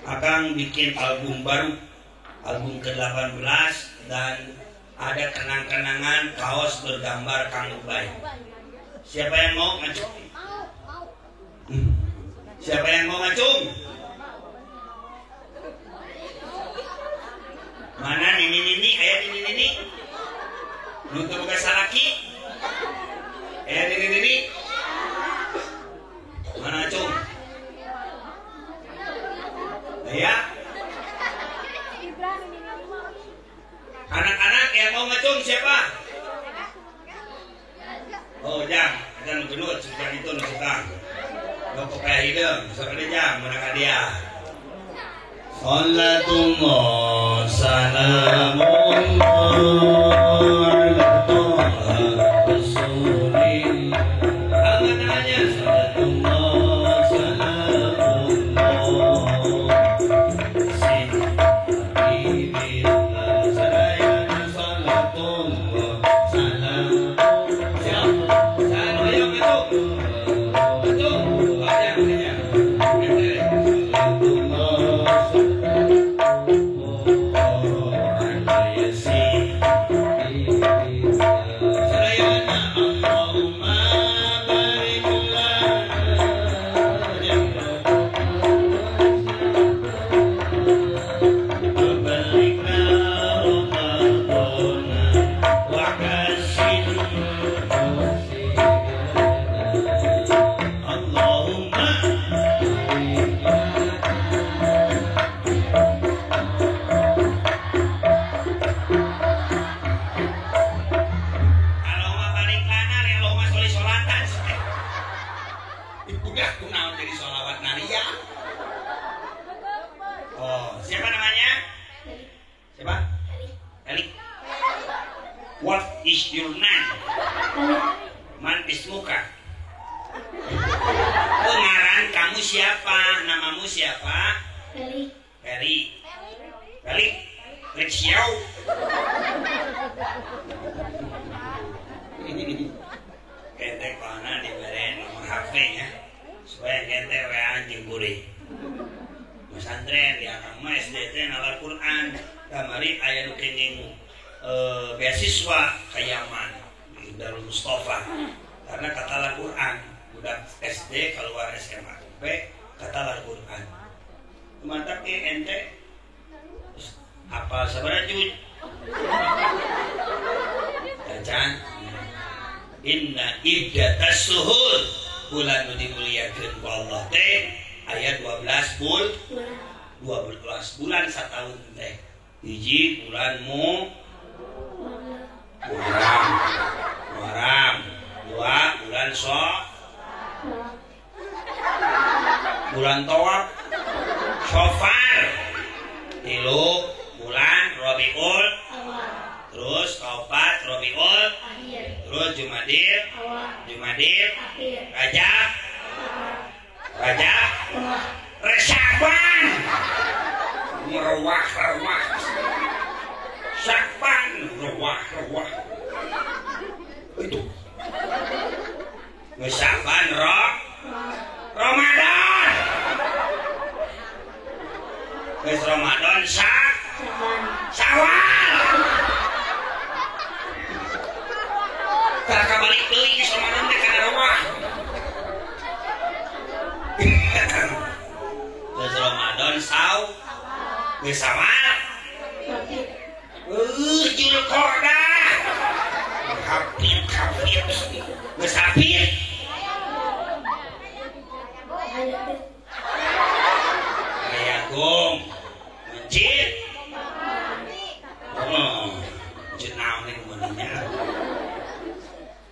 Akang bikin album baru, album ke-18 dan ada kenang-kenangan kaos bergambar Kang Ubay. Siapa yang mau ngacung? Siapa yang mau ngacung? Mana nini-nini, ayah nini-nini? Lu teu boga salaki? Ayah nini-nini? Mana cung? Ya. Anak-anak yang mau ngacung siapa? Oh, jang, ada nu gendut, jang itu nu suka. Nu kopea hideung, sok ada jang, mana dia. Salatullah salamullah ala Toha Rasulillah. Angkat tangannya. Salatullah salamullah Habibillah sadayana salatullah salamullah. Siap? Saya doyong itu. Betul. Banyak banyak. Salatullah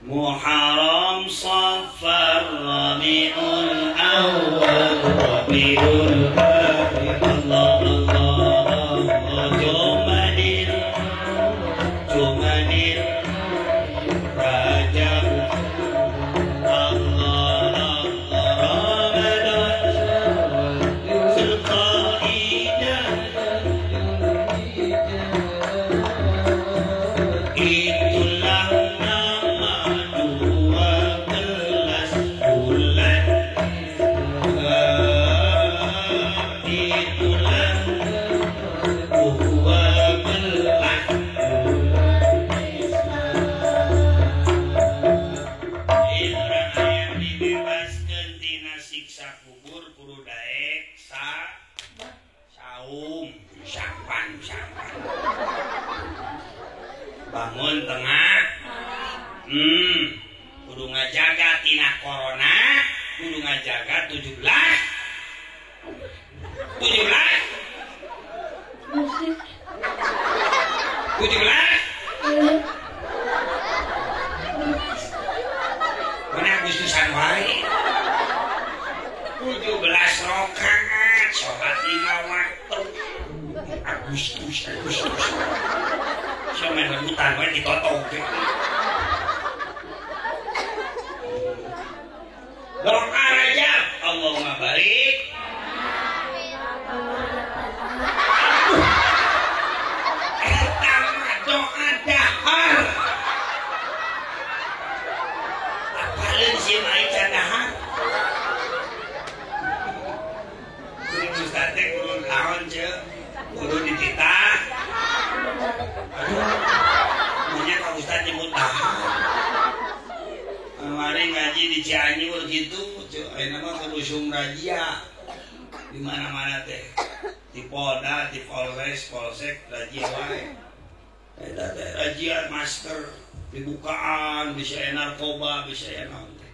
Muharram Safar Rabiul Rabiul Allah Allah Allah Jumadil Jumadil Rajab Allah Allah Ramadan Zulqa'dah itulah nama 12 bulan. Itulah 12 Urang hayang dibebaskeun tina siksa kubur kudu daek saum sampan sampan bangun tengah kudu ngajaga tina corona kudu ngajaga 17 17 mana Agustusan wae 17 rakaat sholat 5 waktu Agustus Agustus sia main rebutan wae ditotong doa Rajab Allahumma barik. Eta mah doa dahar. Apaleun sieun aing can dahar. Kuring ustad teh kudu naon ceu? Kudu dititah. Aduh. Nya ka ustad nyebut dahar. Kemarin ngaji di Cianjur gitu, ayeuna mah kudu usum razia. Di mana-mana teh. Di Polda, di Polres, Polsek, razia wae. Eta teh razia masker dibukaan, bisa aya narkoba, bisa aya naon teh.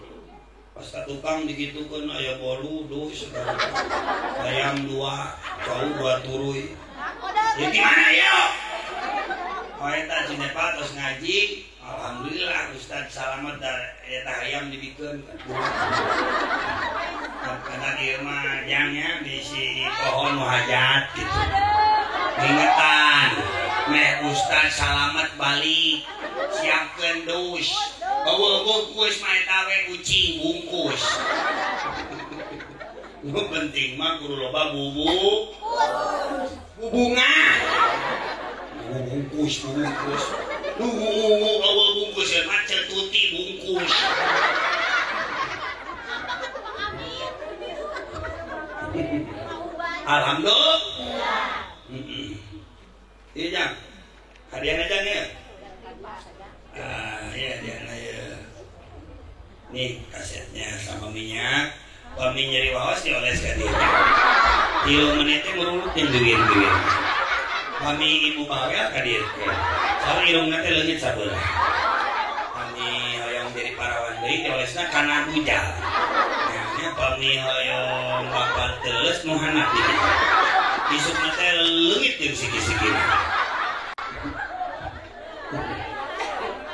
Pas ka tukang digitukeun aya bolu, dus, ayam 2, cau 2 turuy. Ya gimana yuk? Oh eta Cinepa tos ngaji, alhamdulillah Ustaz salamet da eta hayam dibikeun. Karena ieu mah jangnya bisi pohon nu hajat gitu. Ingetan, meh Ustaz salamet balik, siapkeun dus. Eueuh bungkus mah eta we ucing bungkus. Nu penting mah kudu loba bubu. Bubunga. Bungkus bungkus. Nunggu eueuh bungkus ya mah cetuti bungkus. Alhamdulillah. Iya jang, hadiah aja nih ya. Ah iya hadiah aja. Nih kasetnya sama minyak. Pami nyeri waos dioleskan dia. 3 menit teh ngurulutin duit-duit. Pami ibu bawel ka dieu teh. Soalna irungna teh leungit sabelah. Pami hoyong jadi parawan deui diolesna kana bujal. Nya pami hoyong bapak teuleus nu handap di dieu. Isukna teh leungit jeung siki-sikina.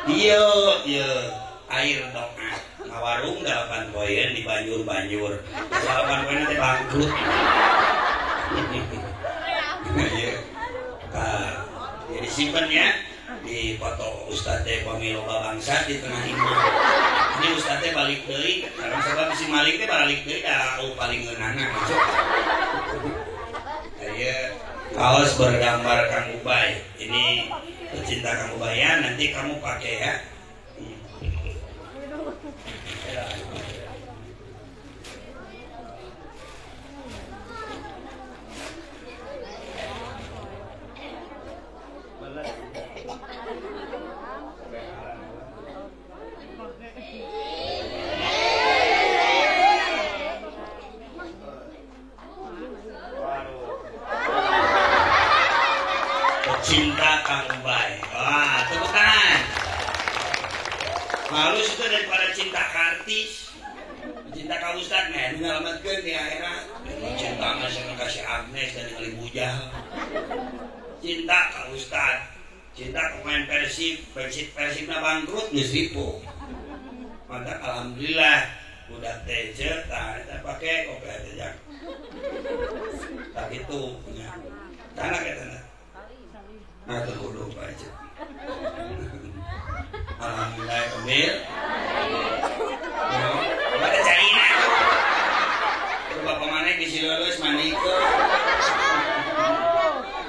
Ieu ieu air doa ngawarung 8 poin di banjur-banjur. 8 poin teh bangkrut. Iya. Jadi simpen ya di foto Ustadz teh pami loba bangsa di tengah imah. Ini Ustadz teh balik deui, karena sabab si maling teh balik deui da paling ngeunahna gitu. Ieu kaos bergambar Kang Ubay. Ini pecinta Kang Ubay ya, nanti kamu pakai ya. Cinta Kang Ubay. Wah, tepuk tangan. Halus itu daripada cinta ke artis. Cinta ka Ustad mah nu ngalamatkeun di akhirat. Cinta mah sama kasih Agnes dan ningali bujang. Cinta ka Ustad, cinta ke pemain Persib, Persibna bangkrut geus ripuh. Maka alhamdulillah budak teh tah eta pake kopi teh. Waktu nya. Tanah ka tanah. Nah teu kudu aja. Alhamdulillah ambil. Bapak caina. Bapak mana di Silolus maniko.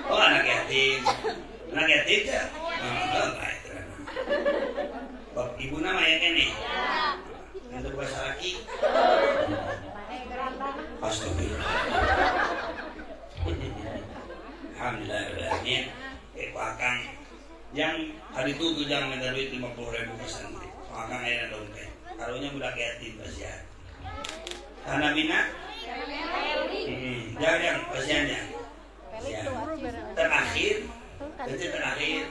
Oh anak yatim. Anak yatim ya? Oh, baik. Bapak ibu nama ya kene. Untuk bahasa laki. Astagfirullah. Alhamdulillah. Akang yang hari itu tuh jangan minta duit 50.000 pesantren. Akang aya dompet. Karunya budak yatim kasihan. Tanah bina? Jangan yang kasihan ya. Terakhir, itu terakhir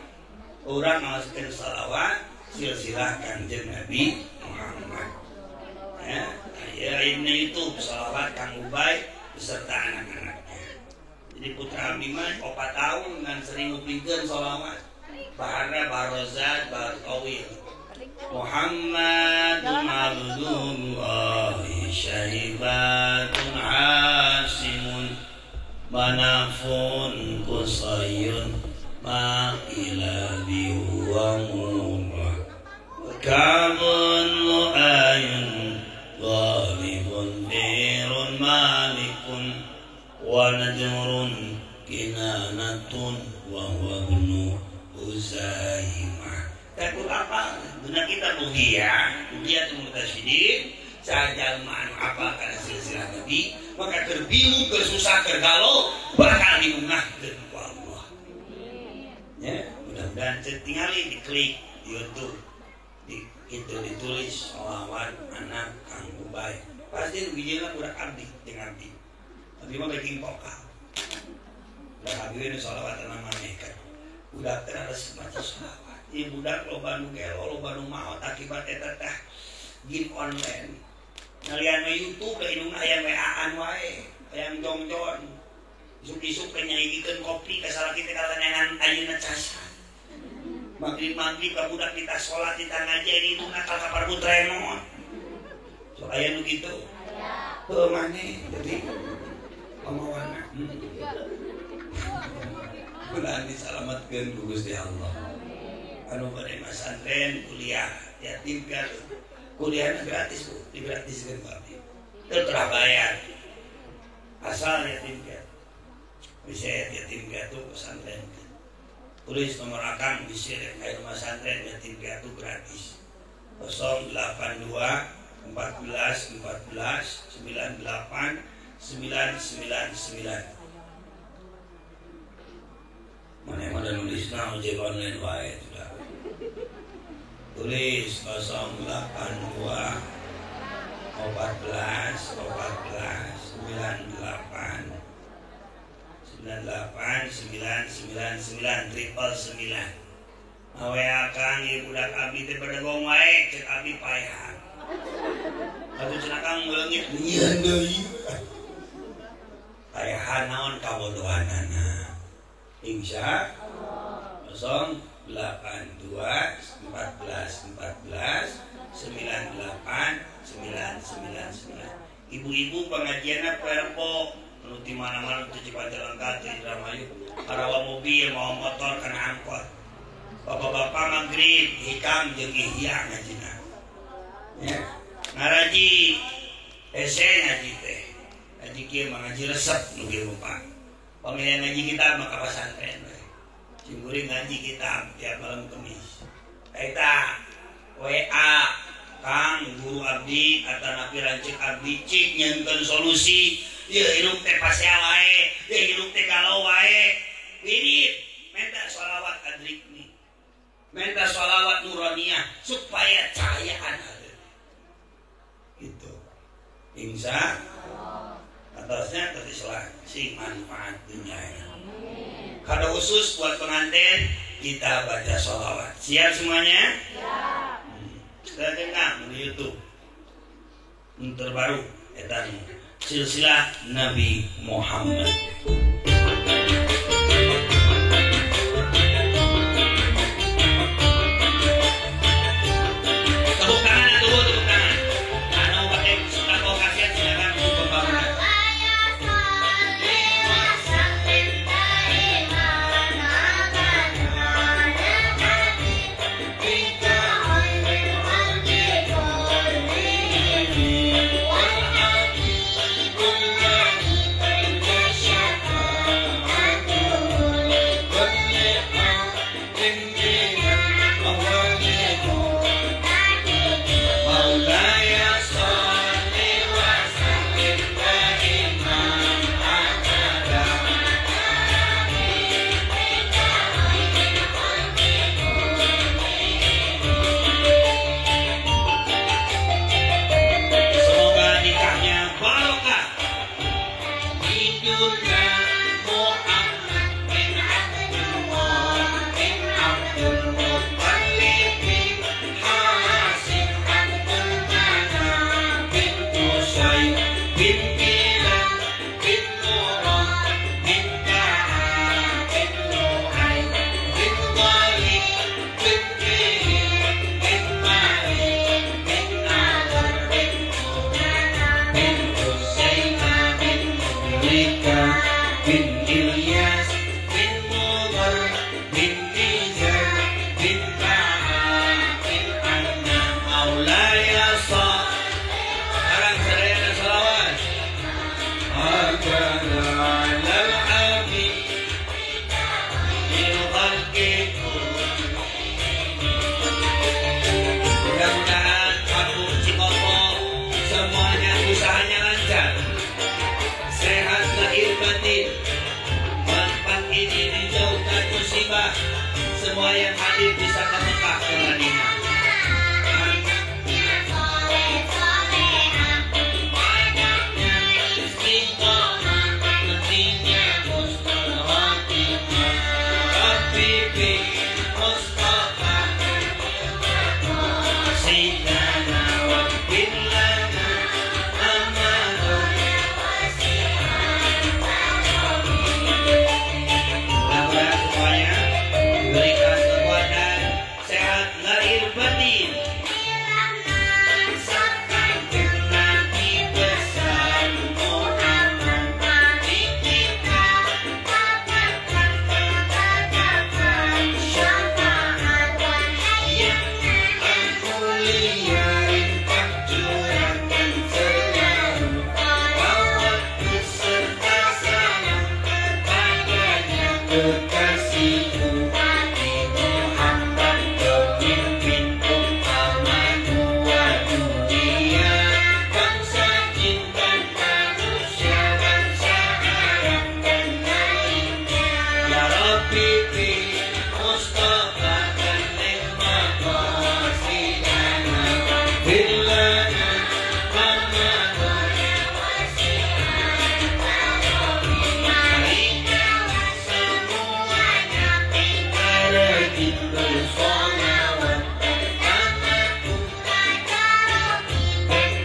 orang masukin salawat silsilah Kanjeng Nabi Muhammad. Ya, ya ini itu salawat Kang Ubay beserta anak-anaknya. Jadi putra abdi mah 4 tahun dengan sering ngupingkeun salawat. Bahana Barozat Bartawil. Muhammadun Abdullahi Syaibatun Hasimun Manafun Qusayun Ma'ila biwa murah Kabun lu'ayun Ghalibun birun malikun Wa najrun kinanatun Wa huwa ibnu Uzaimah. Takut apa? Guna kita bugia, bugia itu mutasyidin, sajalma anu apa karena silsilah Nabi, maka kerbingung, kersusah, kergalau bakal dibungahkeun ku Allah. Ya, mudah-mudahan tinggali diklik di YouTube, di itu ditulis sholawat anak Kang Ubay. Pasti nu budak abdi jeung abdi. Abdi mah backing vokal. Budak abdi we nu sholawat maneh kan. Budak teh harus maca sholawat. Ieu budak loba nu gelo, loba nu maot akibat eta teh game online. Ngalian we YouTube da indungna aya WA-an wae, hayang jongjon. Isuk-isuk teh nyaigikeun kopi ka salaki teh kalaneangan ayeuna casan. Magrib-magrib ka budak kita salat kita ngaji di indungna ka kapar putreno. So aya nu kitu. Heuh maneh jadi pamawana. Mudah-mudahan disalamatkeun ku Gusti Allah. Anu bade masantren kuliah yatim piatu. Kuliahna gratis Bu, digratiskeun ku abdi. Teu teu bayar. Asal yatim piatu. Bisa yatim piatu pesantren. Tulis nomor akang bisa air pesantren yatim piatu gratis. 082 14 14 98 999. Mana yang ada nulis nah ojek online wae sudah. Tulis 082 14 14 98 98 999 999. Awe akang ieu budak abdi teh badegong wae cek abdi paehan. Atuh cenah kang leungit nyieun deui. Paehan naon kabodohanana. Insya Allah 082 14 14 98 999. Ibu-ibu pengajiannya perpo nu di mana-mana tu Cipanjalangka, di Indramayu, karawa mobil, mau motor kana angkot. Bapak-bapak maghrib hikam jeung ihya ngajina. Ya, ngaraji hese ngaji teh. Ngaji kieu mah ngaji resep nu kieu Pak. Pemilihan ngaji kitab maka pesantren. Cingguring ngaji kitab tiap malam Kamis. Eta WA Kang guru abdi atanapi lanceuk abdi cik nyeunkeun solusi. Ieu hirup teh pasea wae, ieu hirup teh galau wae. Wirid minta sholawat adrikni. Minta sholawat nuraniyah supaya cahayaan hati. Gitu. Insya atasnya terus sing manfaat dunia. Kalau khusus buat pengantin kita baca sholawat. Siap semuanya? Siap. Kita dengar di YouTube terbaru etan silsilah Nabi Muhammad. Tepuk tangan, tepuk tangan. Anu pakai sedekah kasihan silakan untuk pembangunan. Sayyiduna Muhammad bin Abdullah bin Abdul Muttalib bin Hasim Abdul Manaf bin Qusay bin Kilab bin Murrah bin Ka'ab bin Lu'ay bin Ghalib bin Fihr bin Malik bin Nadhr bin Kinana bin Husaimah bin Mudrikah bin Ilyas bin Mudhar bin Nizar bin Ka'ab bin Adnan Maulaya Shalli. Sekarang sadayana salawat. Alal habib khalqi. Mudah-mudahan kampung Cikopo semuanya usahanya lancar, sehat lahir batin, tempat ini dijauhkan musibah, semua yang hadir bisa ke Mekah ke Madinah. Anaknya soleh soleha, ibadahnya Istiqomah, pentingnya husnul khotimah. Habibi Mustafa Sayyidana wa billana amanah. Mudah-mudahan semuanya diberikan kekuatan, sehat lahir batin. Kanjeng Nabi besar Muhammad kita yang mulia limpah curahkan selalu salawat beserta salam kepadanya kekasihku Nabi Muhammad pemimpin utama dua dunia, bangsa jin dan manusia, bangsa Arab dan lainnya. Ya Rabbi bi Mustafa balligh maqasidana billana Muhammad. Semuanya rajin bersolawat pamaku dan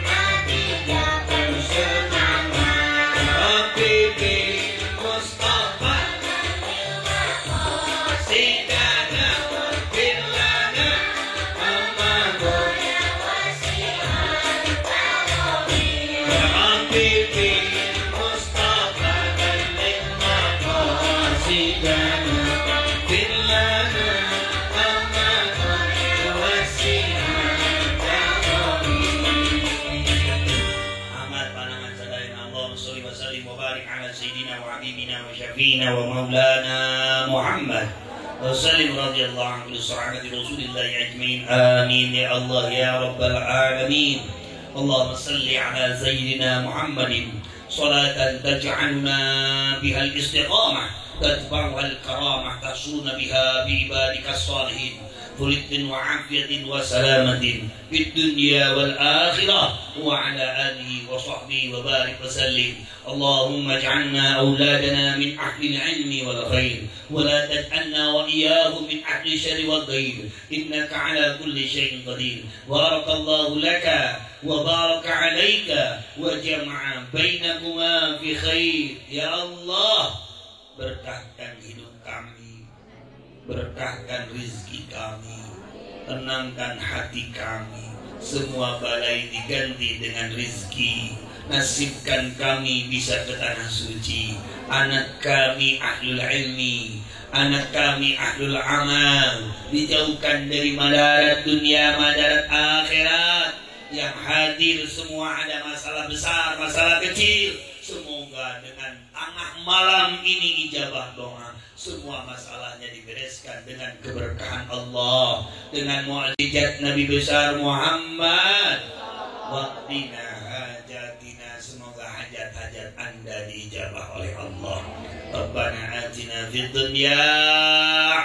Khadijah bersemangat. Habibi Mustafa Sayyidana billana Muhammad. Ya Habibi Mustafa balligh maqasidana billana Muhammad Ahmad panangan sadayana. Allahumma sholli wa sallim wa barik ala sayyidina wa habibina wa syafiina wa maulana Muhammad wa sallim radhiyallahu anhu sahabati Rasulillah ajmain. Amin ya Allah ya rabbal alamin. Allahumma salli ala sayyidina Muhammadin salatan taj'aluna biha al-istiqamah, tadfa'uha al-karamah, tasuna biha bi ibadika as-salihin ثلث وعافية وسلامة في الدنيا والآخرة وعلى آله وصحبه وبارك وسلم. اللهم اجعلنا أولادنا من أهل العلم والخير ولا تجعلنا وإياهم من أهل الشر والضير، إنك على كل شيء قدير. بارك الله لك وبارك عليك وجمع بينكما في خير. Ya Allah, berkahkan hidup kami, berkahkan rizki kami, tenangkan hati kami. Semua balai diganti dengan rizki. Nasibkan kami bisa ke tanah suci. Anak kami ahlul ilmi, anak kami ahlul amal, dijauhkan dari madarat dunia, madarat akhirat. Yang hadir semua ada masalah besar, masalah kecil, semoga dengan tengah malam ini ijabah doa. Semua masalahnya dibereskan dengan keberkahan Allah, dengan mukjizat Nabi besar Muhammad. Waqtina hajatina, semoga hajat-hajat Anda diijabah oleh Allah. Rabbana atina fid dunya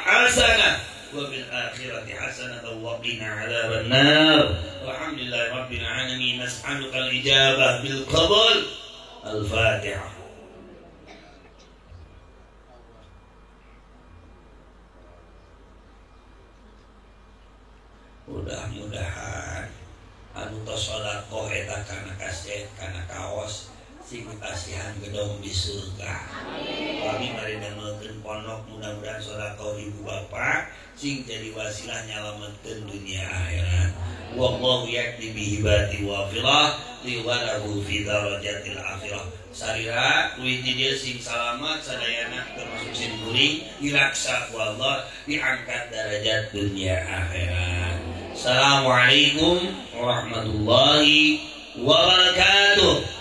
hasanah wa fil akhirati hasanah wa qina adzaban nar. Alhamdulillahi rabbil alamin. Nas'aluka al-ijabah bil qabul. Al-Fatihah. Mudah-mudahan anu tos sedekah eta kana kaset kana kaos sing dipasihan gedong di surga. Kami mari damelkeun pondok mudah-mudahan sedekah ibu bapak sing jadi wasilah nyalametkeun dunia akhirat. Wallahu yakti bihibati wafirah liwalahu fi darajatil akhirah. Sarira duit di dieu sing salamat sadayana termasuk sim kuring dilaksa ku Allah diangkat derajat dunia akhirat. Assalamualaikum warahmatullahi wabarakatuh.